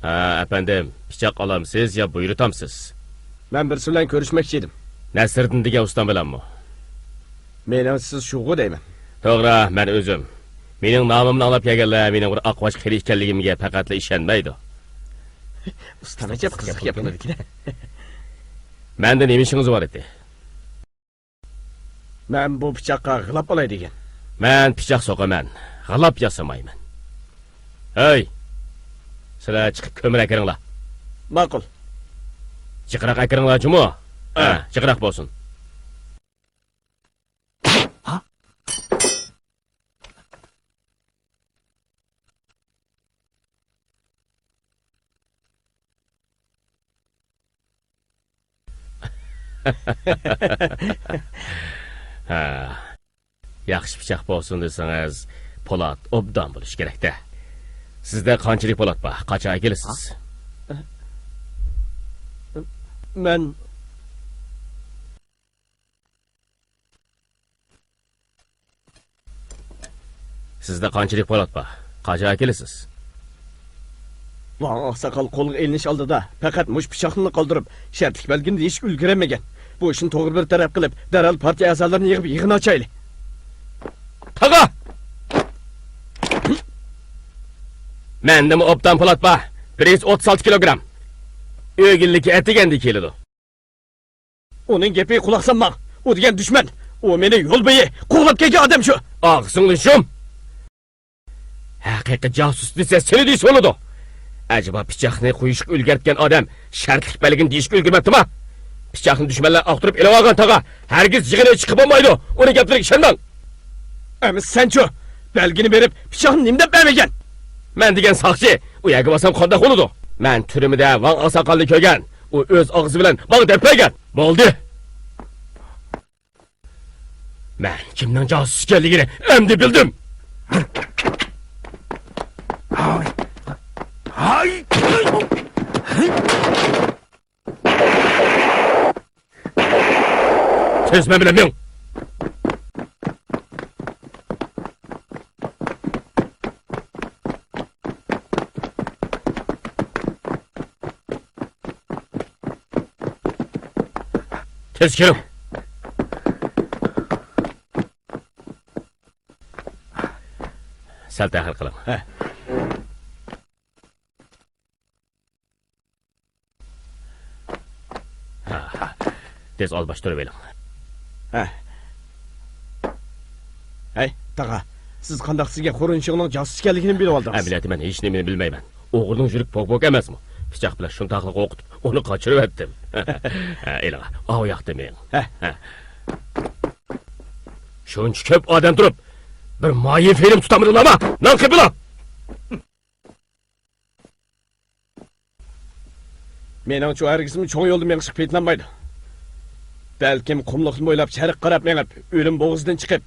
ھە، ئەپەندىم، پىچاق ئالامسىز يا بۇيرۇتامسىز؟ مەن بىرسى بىلەن كۆرۈشمەكچى ئىدىم. نەسىردىن دېگەن ئۇستام بىلەنمۇ؟ مېنىڭ سىز شۇغۇ دەيمەن. توغرا، مەن ئۆزۈم. مېنىڭ نامىمنى ئاڭلاپ كەلگەنلەر مېنىڭ بىر ئاقباش قېرى ئىكەنلىكىمگە پەقەتلا ئىشەنمەيدۇ. ئۇستام ئەجەب قىزىق گەپ قىلىدىكەن. مەندە نېمە ئىشىڭىز بار ئىدى؟ مەن بۇ پىچاققا غىلاپ ئالاي دېگەن. مەن پىچاق سوقىمەن، غىلاپ ياسىمايمەن. ھەي! سىلەر چىقىپ كۆمۈر ئەكىرىڭلار. ماقۇل. جىقراق ئەكىرىڭلار جۇمۇ. ھە، ھە. جىقراق بولسۇن. ھە. ياخشى پىچاق بولسۇن دېسىڭىز، پولات ئوبدان بولۇشى كېرەك-دە. سىزدە قانچىلىك پولات بار؟ قاچان ئەكېلىسىز؟ مەن سىزدە قانچىلىك پولات بار؟ قاچان ئەكېلىسىز؟ ۋاڭ ئاقساقال قولغا ئېلىنىش ئالدىدا پەقەت مۇشۇ پىچاقنىلا قالدۇرۇپ، شەرتلىك بەلگىنى دېيىشكە ئۈلگۈرەلمىگەن. بۇ ئىشنى توغرا بىر تەرەپ قىلىپ، دەرھال پارتىيە ئەزالىرىنى يىغىپ يىغىن ئاچايلى. تاغا! مەندىمۇ ئوبدان پولات بار. بىر يۈز ئوتتۇز ئالتە كىلوگرام. ئۆگۈنلۈكى ئەتىگەندە كېلىدۇ. ئۇنىڭ گېپىگە قۇلاق سالماڭ. ئۇ دېگەن دۈشمەن. ئۇ مېنى يول بويى قوغلاپ كەلگەن ئادەم شۇ. ئاغزىڭنى يۇم. ھەقىقىي جاسۇس دېسە سېنى دېسە بولىدۇ. ئەجەبا پىچاقنى قويۇشقا ئۈلگۈرتكەن ئادەم شەرتلىك بەلگىنى دېيىشكە ئۈلگۈرمەپتىما؟ پىچاقنى دۈشمەنلەر ئاختۇرۇپ ئېلىۋالغان تاغا ھەرگىز يىغىنى چىقىپ بولمايدۇ. ئۇنىڭ گەپلىرىگە ئىشەنمەڭ. ئەمىسە سەنچۇ؟ بەلگىنى بېرىپ پىچاقنى نېمە دەپ بەرمىگەن؟ مەن دېگەن ساقچى ئۇ يەرگە بارسام قانداق بولىدۇ؟ مەن تۈرمىدە ۋاڭ ئاقساقالنى كۆرگەن. ئۇ ئۆز ئاغزى بىلەن ماڭا دەپ بەرگەن. بولدى. مەن كىمنىڭ جاسۇس ئىكەنلىكىنى ئەمدى بىلدىم. تېز مەن بىلەن مېڭ. تېز كىرىڭ. سەل تەخىر قىلىڭ. ھە. ھە، ھە. تېز ئالماشتۇرۇۋېلىڭ. ھە. ھەي، تاغا، سىز قانداق سىزگە خورۇنشىڭنىڭ جاسۇس ئىكەنلىكىنى بىلىۋالدىڭىز؟ ئەمەلىيەتتە مەن ھېچنېمىنى بىلمەيمەن. ئوغرىنىڭ يۈرىكى پوك-پوك ئەمەسمۇ؟ پىچاق بىلەن شۇنداقلا قورقۇتۇپ، ئۇنى قاچۇرۇۋەتتىم. ھە، ئېلىڭ، ئاۋۇ ياقتا مېڭىڭ. ھە. ھە. شۇنچە كۆپ ئادەم تۇرۇپ، بىر مايى فىلىم تۇتالمىدىڭلارمۇ؟ نان قېپىلا! مېنىڭچۇ ھەرگىزمۇ چوڭ يولدا مېڭىشقا پېتىنالمايدۇ. بەلكىم قۇملۇقنى بويلاپ شەرققە قاراپ مېڭىپ، ئۆلۈم بوغۇزىدىن چىقىپ،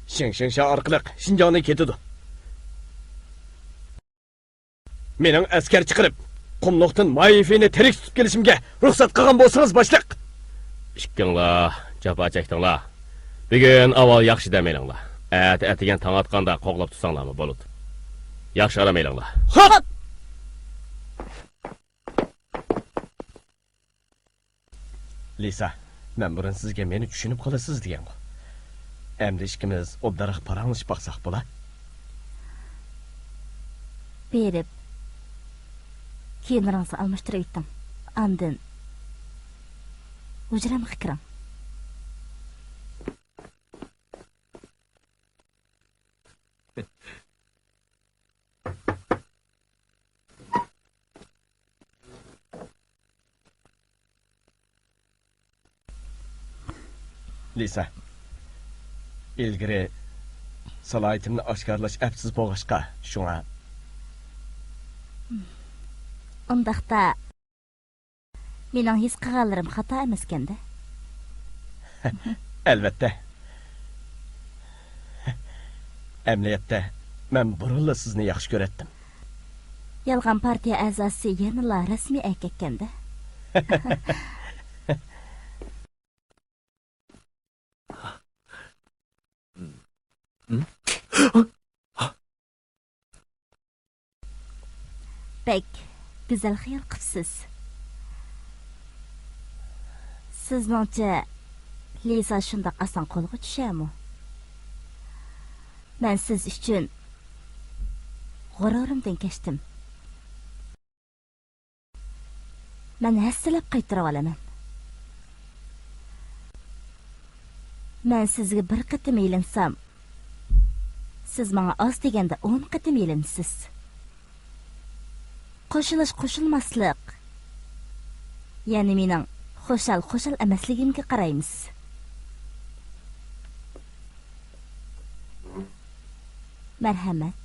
شىڭشىڭشا ئارقىلىق شىنجاڭدىن كېتىدۇ. مېنىڭ ئەسكەر چىقىرىپ، قۇملۇقتىن مايىفىنى تىرىك تۇتۇپ كېلىشىمگە رۇخسەت قىلغان بولسىڭىز، باشلىق. ئىككىڭلار جاپا چەكتىڭلار. بۈگۈن ئاۋۋال ياخشى دەم ئېلىڭلار. ئەتە ئەتىگەن تاڭ ئاتقاندا قوغلاپ تۇرساڭلارمۇ بولىدۇ. ياخشى ئارام ئېلىڭلار. خوپ! لىسا، مەن بۇرۇن سىزگە مېنى چۈشىنىپ قالىسىز دېگەنغۇ. ئەمدى ئىككىمىز ئوبدانراق پاراڭلىشىپ باقساق بولا؟ بېرىپ، كىيىملىرىڭىزنى ئالماشتۇرۇۋېتىڭ. ئاندىن ھۇجرامغا كىرىڭ. لىسا، ئىلگىرى سالاھىيىتىمنى ئاشكارىلاش ئەپسىز بولغاچقا، شۇڭا. ئۇنداقتا، مېنىڭ ھېس قىلغانلىرىم خاتا ئەمەسكەندە؟ ئەلۋەتتە. ئەمەلىيەتتە، مەن بۇرۇنلا سىزنى ياخشى كۆرەتتىم. يالغان پارتىيە ئەزاسى يەنىلا رەسمىي ئەركەككەندە؟ بەك گۈزەل خىيال قىپسىز. سىزنىڭچە، لىزا شۇنداق ئاسان قولغا چۈشەرمۇ؟ مەن سىز ئۈچۈن غۇرۇرۇمدىن كەچتىم. مەن ھەسسىلەپ قايتۇرۇۋالىمەن. مەن سىزگە بىر قېتىم يېلىنسام، سىز ماڭا ئاز دېگەندە ئون قېتىم يېلىنىسىز. قوشۇلۇش قوشۇلماسلىق، يەنى مېنىڭ خۇشال خۇشال ئەمەسلىكىمگە قارايمىز. مەرھەمەت.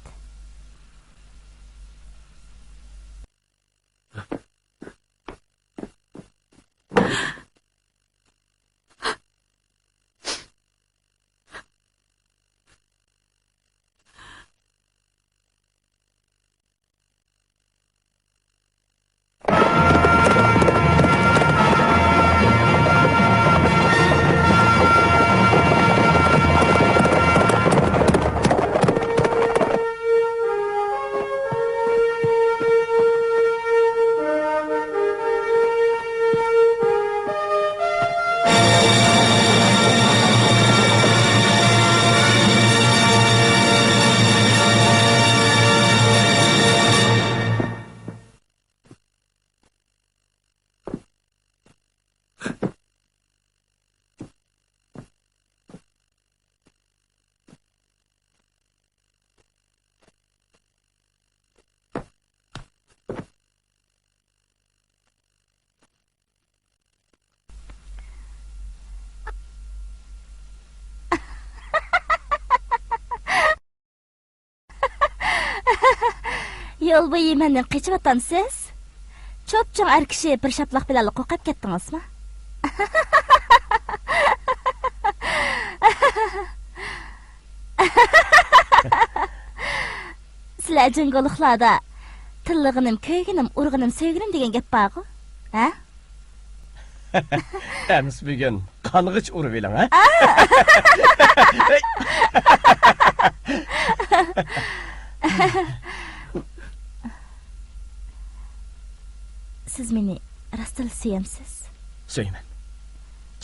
يول بويى مەندىن قېچىۋاتامسىز؟ چوپچوڭ ئەر كىشى بىر شاپىلاق بىلەنلا قورقۇپ كەتتىڭىزمۇ؟ سىلەر جۇڭگولۇقلاردا «تىللىغىنىم كۆيگىنىم، ئۇرغىنىم سۆيگىنىم» دېگەن گەپ بارغۇ؟ ھە؟ ئەمىسە بۈگۈن قانغىچە ئۇرۇۋېلىڭ، ھە؟ سىز مېنى راستلا سۆيەمسىز؟ سۆيىمەن.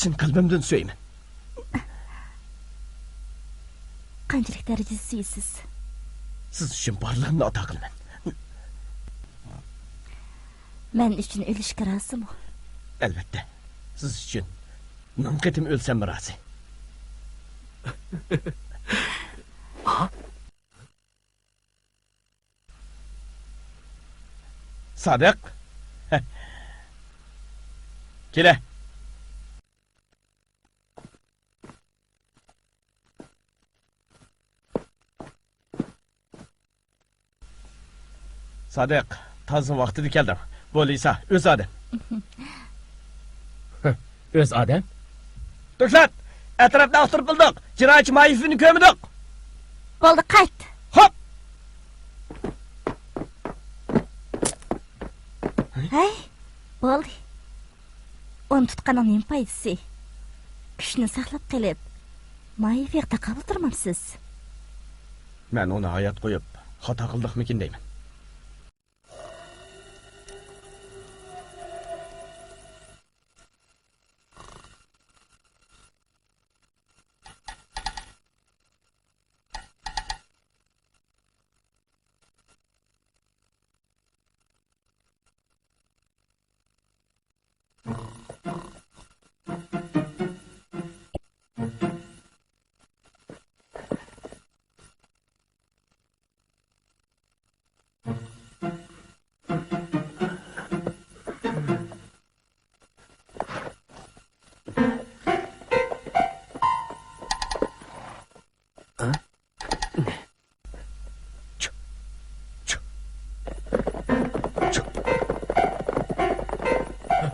چىن قەلبىمدىن سۆيىمەن. قانچىلىك دەرىجىدە سۆيىسىز؟ سىز ئۈچۈن بارلىقىمنى ئاتا قىلىمەن. مەن ئۈچۈن ئۆلۈشكە رازىمۇ؟ ئەلۋەتتە. سىز ئۈچۈن مىڭ قېتىم ئۆلسەممۇ رازى. سادىق. كېلە. سادىق، تازا ۋاقتىدا كەلدىڭ. بولىسا، ئۆز ئادەم. ئۆز ئادەم؟ دوكلات! ئەتراپنى ئاختۇرۇپ بىلدۇق. جىنايەتچى مايېفنى كۆرمىدۇق. بولدى، قايت. خوپ! ھەي، بولدى. ئۇنى تۇتقاننىڭ نېمە پايدىسى؟ كۈچنى ساقلاپ قېلىپ، مايېفىغا تاقابىل تۇرمامسىز؟ مەن ئۇنى ھايات قويۇپ، خاتا قىلدۇقمىكىن دەيمەن.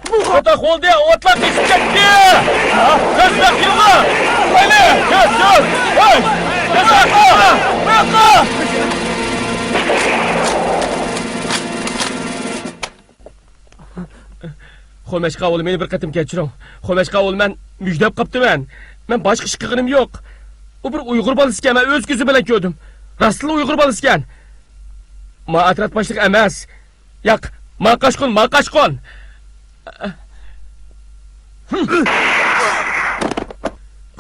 بۇ خاتا بولدى، ئوتلاپ كېتىپ كەتتى. تېزرەك يۈرۈڭلار. ھەيلى، تېز، تېز. ھەي، تېزرەك. خومەشقا ئاۋۇلى، مېنى بىر قېتىم كەچۈرۈڭ. خومەشقا ئاۋۇلى، مەن مۈجدەپ قاپتىمەن. مەن باشقا ئىش قىلغىنىم يوق. ئۇ بىر ئۇيغۇر بالىسى ئىكەن، مەن ئۆز كۆزۈم بىلەن كۆردۈم. راستلا ئۇيغۇر بالىسى ئىكەن. ما ئەترەت باشلىقى ئەمەس. ياق، ما قاچقۇن، ما قاچقۇن.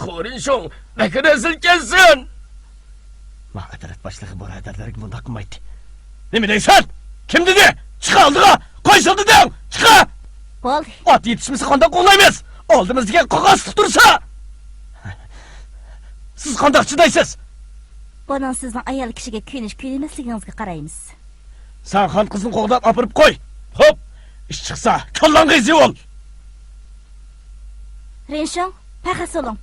خورىنشۇڭ بەك رەزىل ئىكەنسەن. ما ئەترەت باشلىقى بۇرادەرلەرگە مۇنداق قىلمايتتى. نېمە دەيسەن؟ كىم دېدى؟ چىق ئالدىغا! قويسۇن دېدىڭ! چىق! بولدى. ئات يېتىشمىسە قانداق قوغلايمىز؟ ئالدىمىزدىكى قاقاسلىق تۇرسا! سىز قانداق چىدايسىز؟ بۇنىڭ سىزنىڭ ئايال كىشىگە كۆيۈنۈش كۆيۈنمەسلىكىڭىزگە قارايمىز. سەن خان قىزنى قوغداپ ئاپىرىپ قوي. خوپ. ئىش چىقسا، كاللاڭغا ئېزىۋال. رىنشۇڭ، پەخەس بولۇڭ.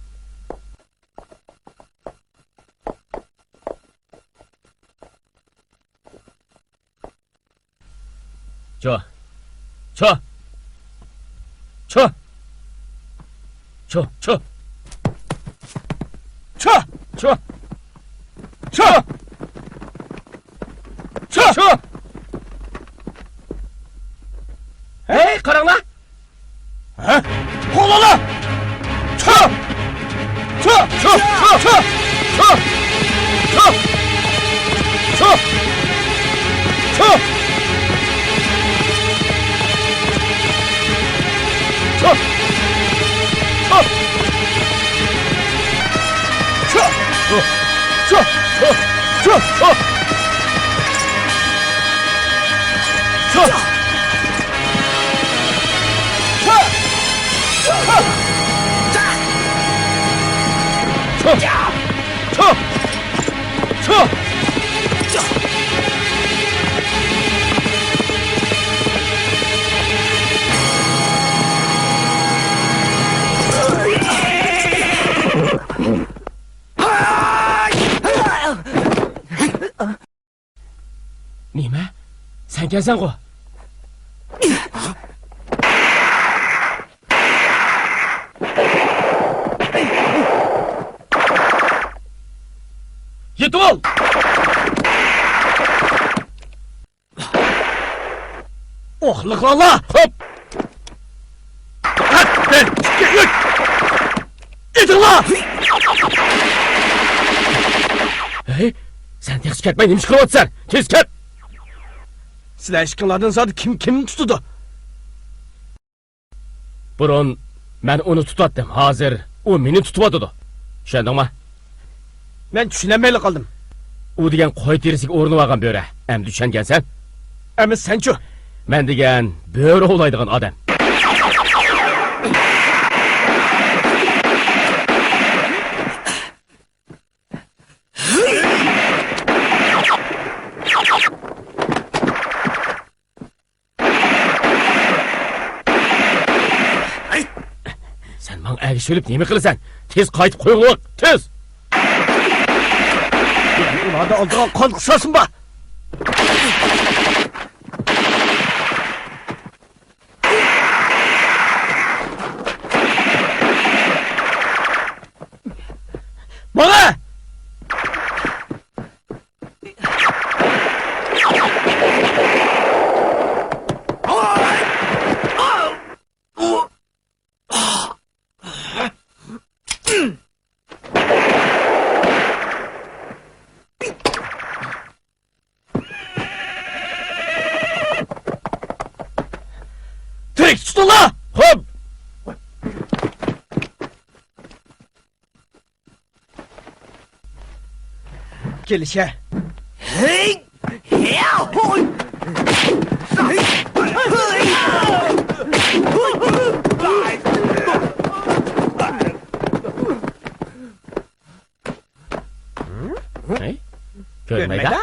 چو. چو. چو. چو، چو. چو. چو. چو. چو. چو. ھەي، قاراڭلار! ھە؟ قوغلاڭلار! چو! چو! چو! چو! چو! چو! چو! چو! چو! چو! چو! چو! چو! چو! چو! كەلسەڭغۇ. يېتىۋال! ئوھ، لىقلاڭلار! خوپ! دىققەت! بىر، ئىككى، ئۈچ! ئېتىڭلار! ھەي، سەن تېخىچە كەتمەي نېمە ئىش قىلىۋاتىسەن؟ تېز كەت! سىلەر ئىككىڭلاردىن زادى كىم كىمنى تۇتىدۇ؟ بۇرۇن مەن ئۇنى تۇتاتتىم، ھازىر ئۇ مېنى تۇتۇۋاتىدۇ. چۈشەندىڭما؟ مەن چۈشىنەلمەيلا قالدىم. ئۇ دېگەن قوي تېرىسىگە ئورىنىۋالغان بۆرە. ئەمدى چۈشەنگەنسەن؟ ئەمما سەنچۇ؟ مەن دېگەن بۆرە ئوۋلايدىغان ئادەم. سەن ماڭا ئەگىشىۋېلىپ نېمە قىلىسەن؟ تېز قايتىپ قويغىلى بوق، تېز! ئۇلاردا ئالدىغان قان قىساسىم بار! ماڭا! تىرىك تۇتۇڭلار! خوپ! كېلىشە. ھەي، كۆرمەيدۇ.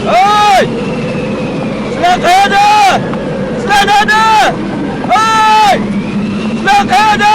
ھەي! سىلەر قەيەردە؟ سىلەر نەدە؟ ھەي! سىلەر قەيەردە؟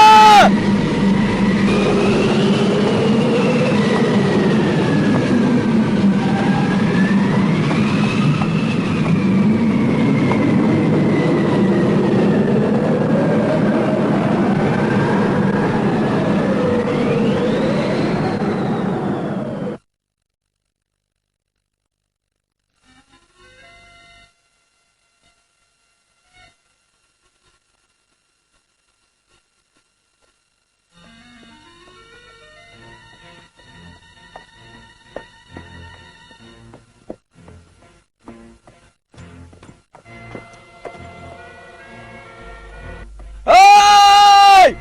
ھەي!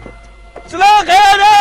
سىلەر قەيەردە؟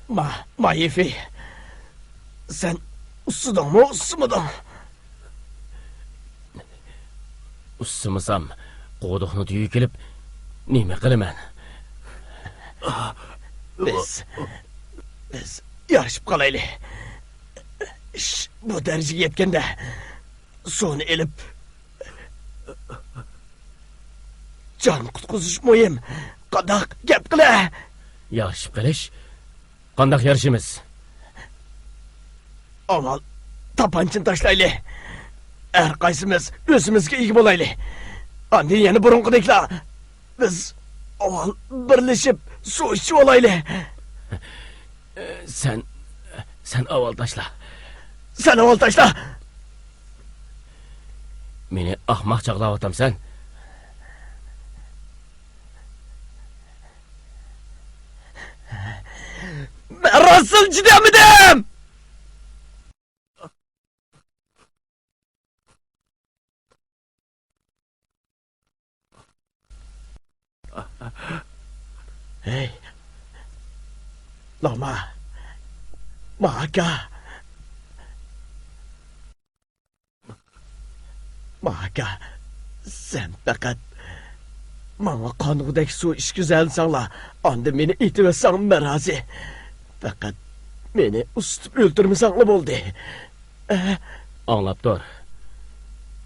ما، ما يىفېي، سەن ئۇسسىدىڭمۇ، ئۇسسىمىدىڭ؟ ئۇسسىمىسام، قودۇقنى تۈگۈپ كېلىپ نېمە قىلىمەن؟ بىز، بىز يارىشىپ قالايلى. ئىش بۇ دەرىجىگە يەتكەندە، سۇنى ئېلىپ، جان قۇتقۇزۇش مۇھىم. قانداق گەپ قىلە؟ يارىشىپ قېلىش؟ قانداق يارىشىمىز؟ ئاۋۋال تاپانچىنى تاشلايلى. ھەر قايسىمىز ئۆزىمىزگە ئىگە بولايلى. ئاندىن يەنە بۇرۇنقىدەكلا بىز ئاۋۋال بىرلىشىپ سۇ ئىچىۋالايلى. سەن، سەن ئاۋۋال تاشلا. سەن ئاۋۋال تاشلا. مېنى ئاخماق چاغلاۋاتامسەن؟ مەن راستلا چىدىيالمىدىم! ھەي، لاما، ماكا. ماكا، سەن پەقەت ماڭا قانغۇدەك سۇ ئىچكۈزەلىسەڭلا، ئاندىن مېنى ئېتىۋەتسەڭ مەن رازى. پەقەت مېنى ئۇسسىتىپ ئۆلتۈرمىسەڭلا بولدى. ئە؟ ئاڭلاپ تۇر.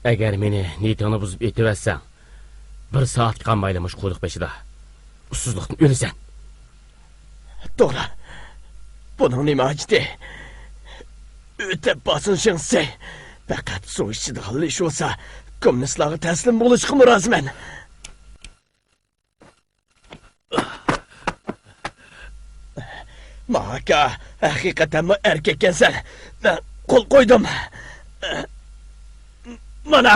ئەگەر مېنى نىيىتىڭنى بۇزۇپ ئېتىۋەتسەڭ، بىر سائەتكە قالمايلا مۇشۇ قۇدۇق بېشىدا ئۇسسۇزلۇقتىن ئۆلىسەن. توغرا. بۇنىڭ نېمە ھاجىتى؟ ئۆتەپ بارسۇن شېڭسەي. پەقەت سۇ ئىچىدىغانلا ئىش بولسا، كوممۇنىستلارغا تەسلىم بولۇشقىمۇ رازىمەن. ماكا، ھەقىقەتەنمۇ ئەركەككەنسەن. مەن قول قويدۇم. مانا.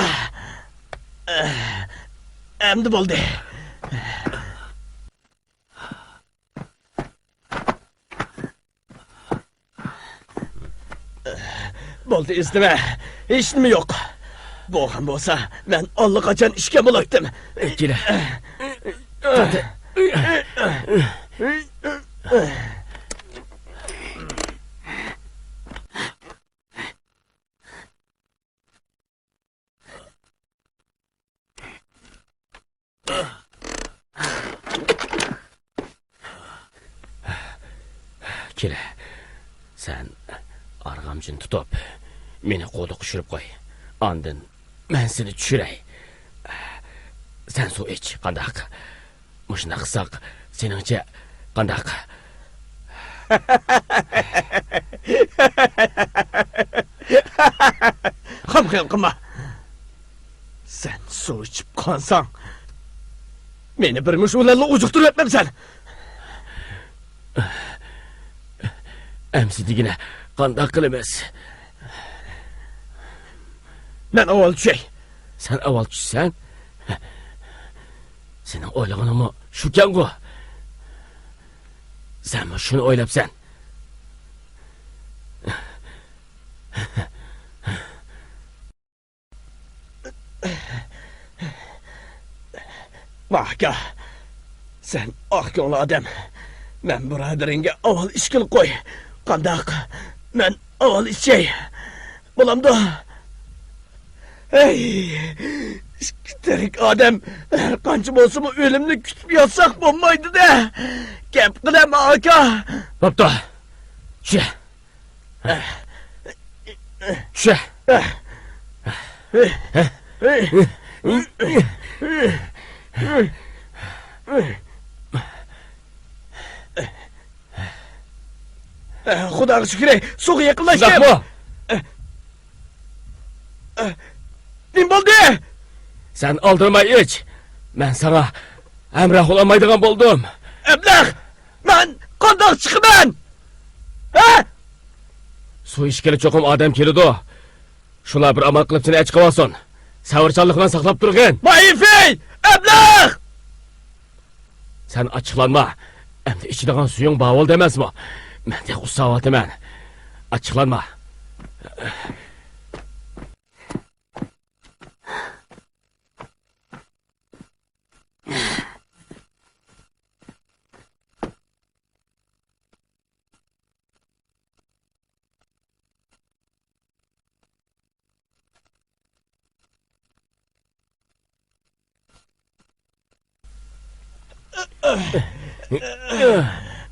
ئەمدى بولدى. بولدى، ئىزدىمە. ھېچنېمە يوق. بولغان بولسا، مەن ئاللىقاچان ئىچكەن بولاتتىم. كېلە. كېلە، سەن ئارغامچىنى تۇتۇپ، مېنى قۇدۇققا چۈشۈرۈپ قوي. ئاندىن مەن سېنى چۈشۈرەي. سەن سۇ ئىچ، قانداق؟ مۇشۇنداق قىلساق، سېنىڭچە قانداق؟ خام خىيال قىلما. سەن سۇ ئىچىپ قانساڭ، مېنى بىر مۇشۇ بىلەنلا ئۇجۇقتۇرۇۋەتمەمسەن. ئەمسە دېگىنە، قانداق قىلىمىز؟ مەن ئاۋۋال چۈشەي. سەن ئاۋۋال چۈشسەن؟ سېنىڭ ئويلىغىنىڭمۇ شۇكەنغۇ؟ سەنمۇ شۇنى ئويلاپسەن؟ ماكا، سەن ئاق كۆڭۈل ئادەم. مەن بۇرادىرىڭگە ئاۋۋال ئىچكىلى قوي. قانداق؟ مەن ئاۋۋال ئىچەي. بولامدۇ؟ ھەي، ئىككى تىرىك ئادەم ھەر قانچە بولسىمۇ ئۆلۈمنى كۈتۈپ ياتساق بولمايدۇ-دە. گەپ قىلە، ماكا. بوپتۇ. چۈشە. چۈشە. خۇداغا شۈكرى، سۇغا يېقىنلاشتىم. شۇنداقمۇ؟ نېمە بولدى؟ سەن ئالدىرىماي ئىچ. مەن ساڭا ھەمراھ بولالمايدىغان بولدۇم. ئەبلەخ! مەن قانداق چىقىمەن؟ ھە؟ سۇ ئىچكىلى چوقۇم ئادەم كېلىدۇ. شۇلار بىر ئامال قىلىپ سېنى ئەچىقىۋالسۇن. سەۋرچانلىق بىلەن ساقلاپ تۇرغىن. مايفىي! ئەبلەخ! سەن ئاچچىقلانما. ئەمدى ئىچىدىغان سۈيۈڭ بار بولدى ئەمەسمۇ؟ مەن تېخى ئۇسساۋاتىمەن. ئاچچىقلانما.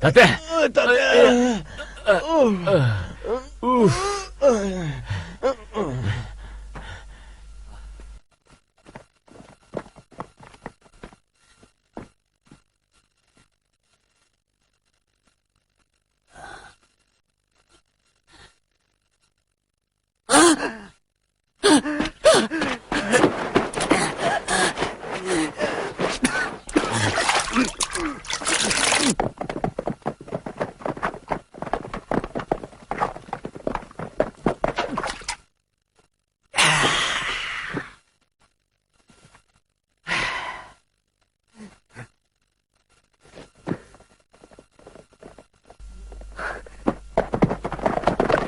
تەتە! تەتە!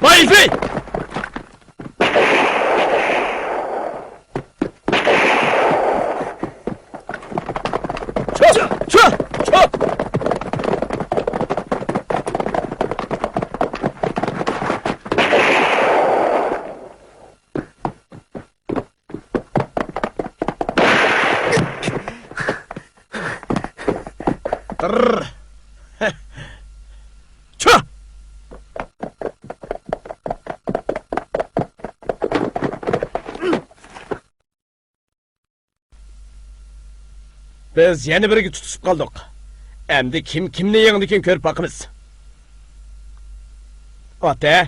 بايفى! چۇ! چۇ! چۇ! تىرر. چۇ! بىز يەنە بىرگە تۇتۇشۇپ قالدۇق. ئەمدى كىم كىمنى يېڭىدىكىن كۆرۈپ باقىمىز. ئات ھە!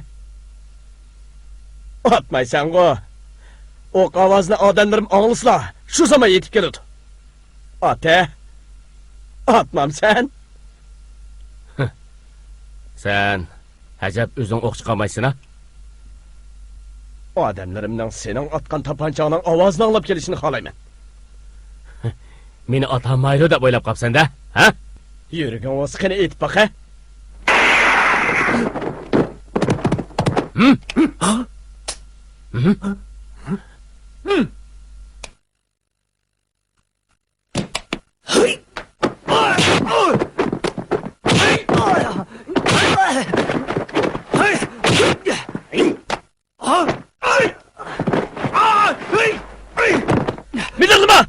ئاتمايسەنغۇ. ئوق ئاۋازىنى ئادەملىرىم ئاڭلىسىلا، شۇ زامان يېتىپ كېلىدۇ. ئات ھە! ئاتمامسەن؟ سەن ئەجەب ئۆزۈڭ ئوق چىقارمايسەن ھە؟ ئادەملىرىمنىڭ سېنىڭ ئاتقان تاپانچاڭنىڭ ئاۋازىنى ئاڭلاپ كېلىشىنى خالايمەن. مېنى ئاتالمايدۇ دەپ ئويلاپ قاپسەن-دە، ھە؟ يۈرىكىڭ بولسا قېنى ئېيتىپ باق ھە؟ مىدىرلىما!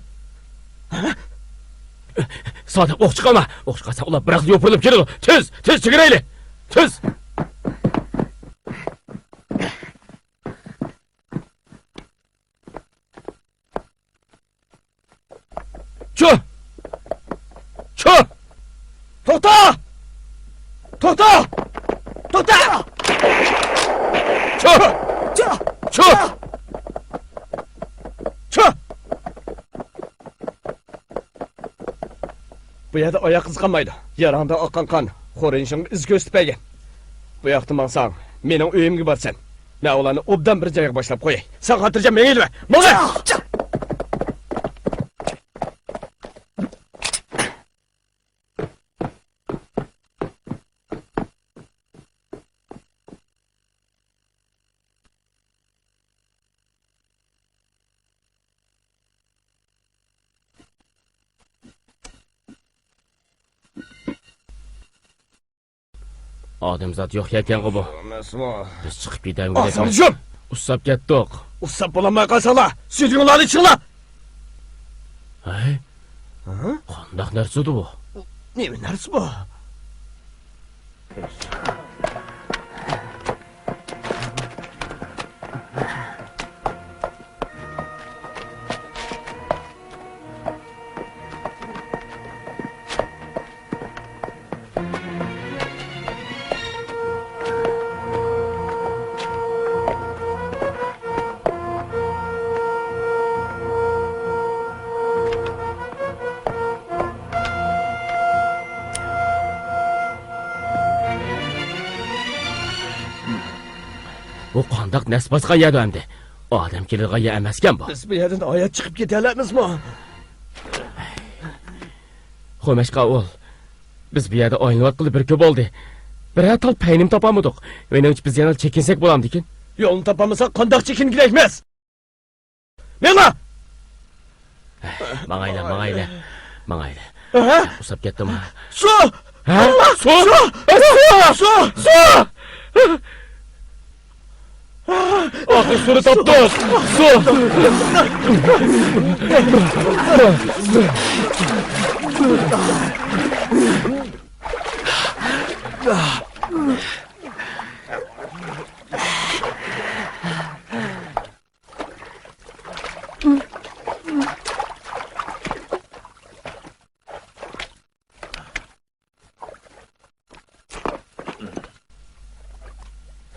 سادىق، ئوق چىقارما! ئوق چىقارساڭ ئۇلار بىراقلا يوپۇرۇلۇپ كېلىدۇ. تېز، تېز چېكىنەيلى! تېز! چۇ! چۇ! توختا! توختا! توختا! چۇ! چۇ! چۇ! چۇ! بۇ يەردە ئاياق ئىزى قالمايدۇ. ياراڭدا ئاققان قان خورىنشىڭغا ئىز كۆرسىتىپ بەرگەن. بۇ ياقتا ماڭساڭ، مېنىڭ ئۆيۈمگە بارىسەن. مەن ئۇلارنى ئوبدان بىر جايغا باشلاپ قوياي. سەن خاتىرجەم مېڭىۋەر. ماڭە! ئادەمزات يوق ئىكەنغۇ بۇ. ئەمەسمۇ. بىز چىقىپ كېتەلمىدۇق. ئاسان جۇم! ئۇسساپ كەتتۇق. ئۇسساپ بولالماي قالساڭلار، سۈيدۈڭلارنى چىڭلا! ھەي؟ ھە؟ قانداق نەرسىدۇ بۇ؟ نېمە نەرسە بۇ؟ بۇ قانداق نەس باسقان يەردۇ ئەمدى؟ ئادەم كېلىدىغان يەر ئەمەسكەن بۇ. بىز بۇ يەردىن ھايات چىقىپ كېتەلەمىزمۇ؟ خومەشقا ئول. بىز بۇ يەردە ئايلىنىۋاتقىلى بىر كۈن بولدى. بىرەر تال پەينىمۇ تاپالمىدۇق. مېنىڭچە بىز يەنە چېكىنسەك بولامدىكىن؟ يولنى تاپالمىساق قانداق چېكىنگۈدەكمىز؟ مېڭە! ماڭايلى، ماڭايلى، ماڭايلى. ھە؟ ئۇسساپ كەتتىم. سۇ! ھە؟ سۇ! سۇ! سۇ! سۇ! ئاخىرى سۇنى تاپتۇق! سۇ!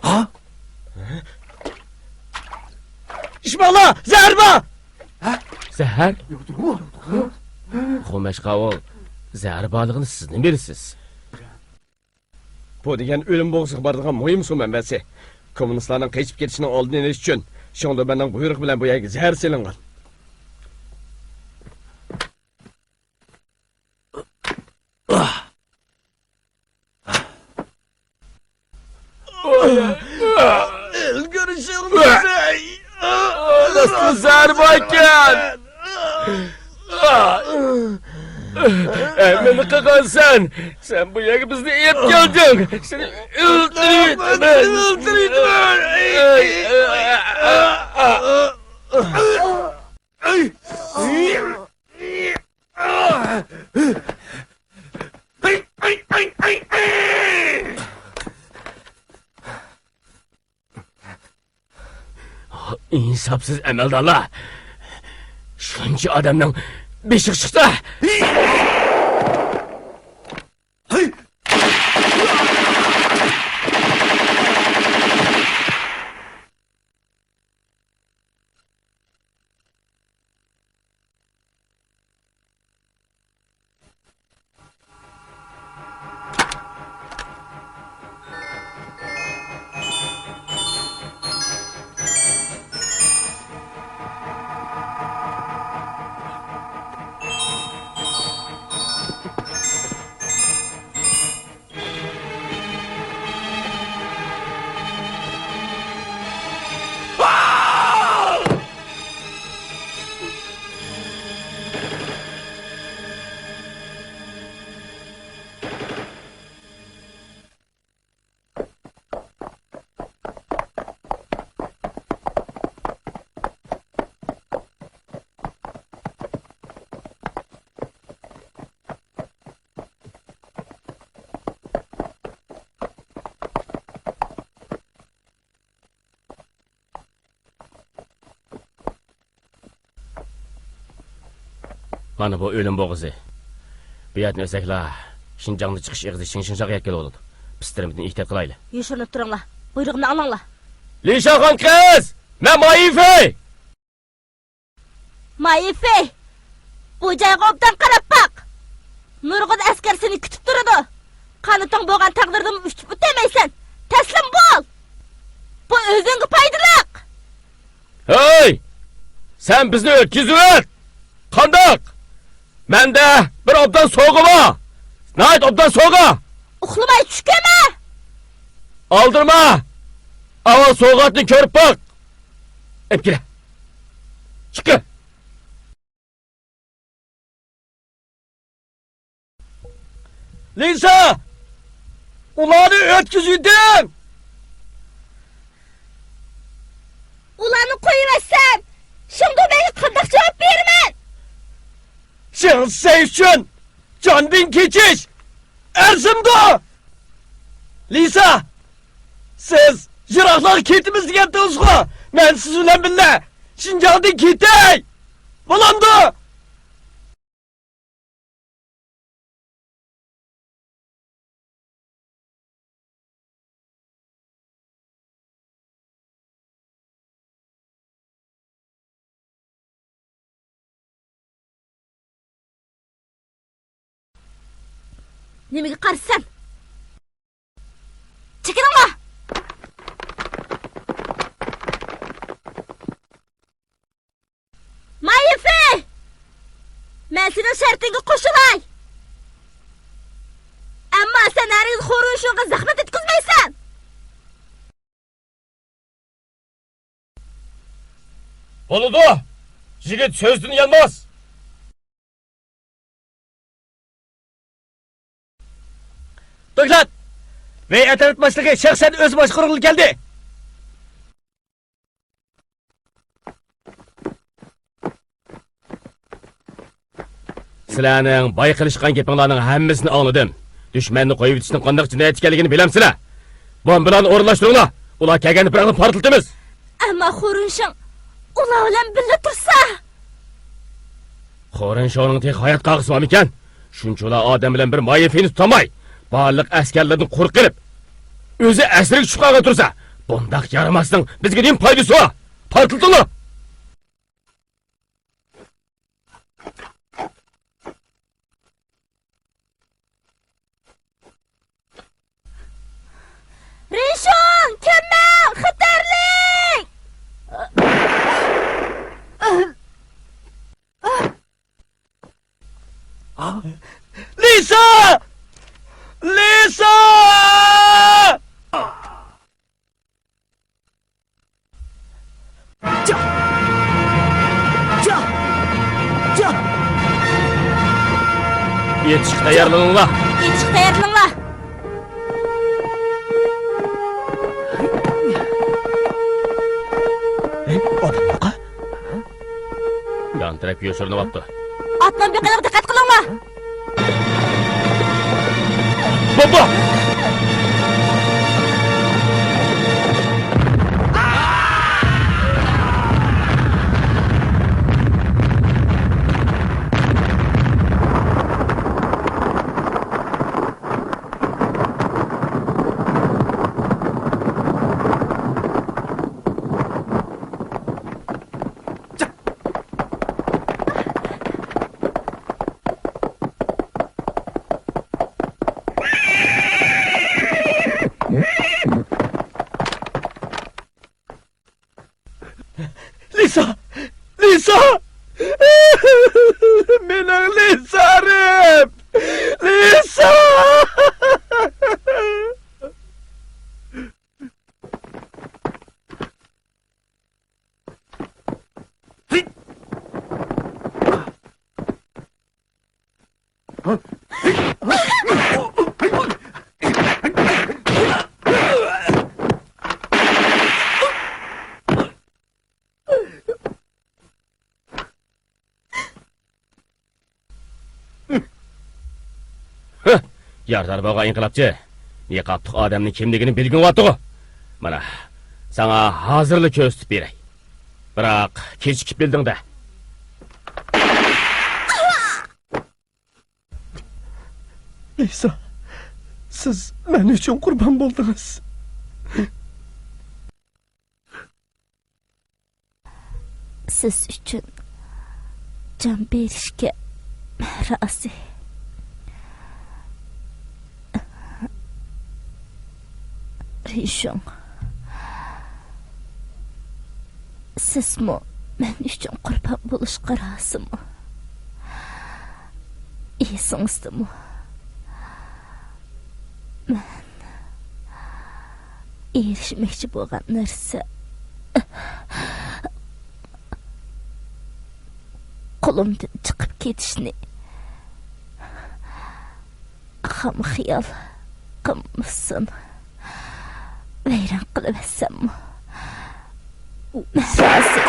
ھا؟ ئىشمالا، زەھەر بار! زەھەر؟ خومەشقا ئول، زەھەر بارلىقىنى سىز نېمە بىلىسىز؟ بۇ دېگەن ئۆلۈم بوغۇزىغا بارىدىغان مۇھىم سۇ مەنبەسى. كوممۇنىستلارنىڭ قېچىپ كېتىشىنىڭ ئالدىنى ئېلىش ئۈچۈن شېڭدۇبەننىڭ بۇيرۇقى بىلەن بۇ يەرگە زەھەر سېلىنغان. راستلا زەھەر باركەن. ھەممىنى قىلغانسەن. سەن بۇ يەرگە بىزنى ئېلىپ كەلدىڭ. سېنى ئۆلتۈرۈۋېتىمەن. ئۆلتۈرۈۋېتىمەن. ئىنساپسىز ئەمەلدارلار! شۇنچە ئادەمنىڭ بېشىغا چىقسا! مانا بۇ ئۆلۈم بوغۇزى. بۇ يەردىن ئۆتسەكلا، شىنجاڭدا چىقىش ئېغىزى شىڭشىڭشاغا يەتكىلى بولىدۇ. پىستىرىمىدىن ئېھتىيات قىلايلى. يوشۇرۇنۇپ تۇرۇڭلار. بۇيرۇغۇمنى ئاڭلاڭلار. لىشاخان قىز! مەن مايىفېي! مايىفېي! بۇ جايغا ئوبدان قاراپ باق! نۇرغۇن ئەسكەر سېنى كۈتۈپ تۇرىدۇ. قانىتىڭ بولغان تەقدىردىمۇ ئۇچۇپ ئۆتەلمەيسەن. تەسلىم بول! بۇ ئۆزۈڭگە پايدىلىق! ھەي! سەن بىزنى ئۆتكۈزۈۋەت! قانداق؟ مەندە بىر ئوبدان سوۋغا بار! ناھايىتى ئوبدان سوۋغا! ئۇخلىماي چۈش كۆرمە! ئالدىرىما! ئاۋۋال سوۋغاتنى كۆرۈپ باق! ئېلىپ كېلە! چىققىن! لىسا! ئۇلارنى ئۆتكۈزۈۋېتىڭ! ئۇلارنى قويۇۋەتسەم، شېڭدۇمەيگە قانداق جاۋاب بېرىمەن؟ شېڭ سەي ئۈچۈن جاندىن كېچىش ئەرزىمدۇ؟ لىسا! سىز يىراقلارغا كېتىمىز دېگەنتىڭىزغۇ؟ مەن سىز بىلەن بىللە شىنجاڭدىن كېتەي! بولامدۇ؟ نېمىگە قارىسام؟ چېكىنىڭلار! مايىفېي! مەن سېنىڭ شەرتىڭگە قوشۇلاي. ئەمما سەن ھەرگىز خورۇنشۇڭغا زەخمەت يەتكۈزمەيسەن. بولىدۇ! يىگىت سۆزىدىن يانماس! دوكلات! ۋېي ئەترەت باشلىقى شەخسەن ئۆزى باشقۇرغىلى كەلدى! سىلەرنىڭ بايا قىلىشقان گېپىڭلارنىڭ ھەممىسىنى ئاڭلىدىم. دۈشمەننى قويۇۋېتىشنىڭ قانداق جىنايەت ئىكەنلىكىنى بىلەمسىلەر؟ بومبىلارنى ئورۇنلاشتۇرۇڭلار. ئۇلار كەلگەندە بىراقنى پارتلىتىمىز. ئەمما خورۇنشىڭ ئۇلار بىلەن بىللە تۇرسا؟ خورۇنشىڭنىڭ تېخى ھايات قالغۇسى بارمىكەن؟ شۇنچىۋالا ئادەم بىلەن بىر مايىفېينى تۇتالماي، بارلىق ئەسكەرلىرىدىن قۇرۇق قېلىپ، ئۆزى ئەسىرگە چۈشۈپ قالغىلى تۇرسا، بۇنداق يارىماسنىڭ بىزگە نېمە پايدىسى بار؟ پارتلىتىڭلار! رىنشۇن، كۆممەڭ، خەتەرلىك! لىسا! لىسا! تەييارلىنىڭلار. كېتىشكە تەييارلىنىڭلار. ئادەم يوق. يان تەرەپكە يوشۇرۇنۇۋاپتۇ. ئاتنىڭ بېقىنىغا دىققەت قىلىڭلار. بابا! لىسا! لىسا! مېنىڭ لىسارىم! لىسا! ھە، يارىدار بولغان ئىنقىلابچى. نىقابلىق ئادەمنىڭ كىملىكىنى بىلگىنىۋاتىغۇ. مانا، ساڭا ھازىرلا كۆرسىتىپ بېرەي. بىراق، كېچىكىپ بىلدىڭ-دە. لىسا، سىز مەن ئۈچۈن قۇربان بولدىڭىز. سىز ئۈچۈن جان بېرىشكە مەن رازى. رىشۇڭ، سىزمۇ مەن ئۈچۈن قۇربان بولۇشقا رازىمۇ؟ ئېسىڭىزدىمۇ؟ مەن ئېرىشمەكچى بولغان نەرسە قولۇمدىن چىقىپ كېتىشنى خام خىيال قىلمىسۇن. ۋەيران قىلىۋەتسەممۇ مەن رازى.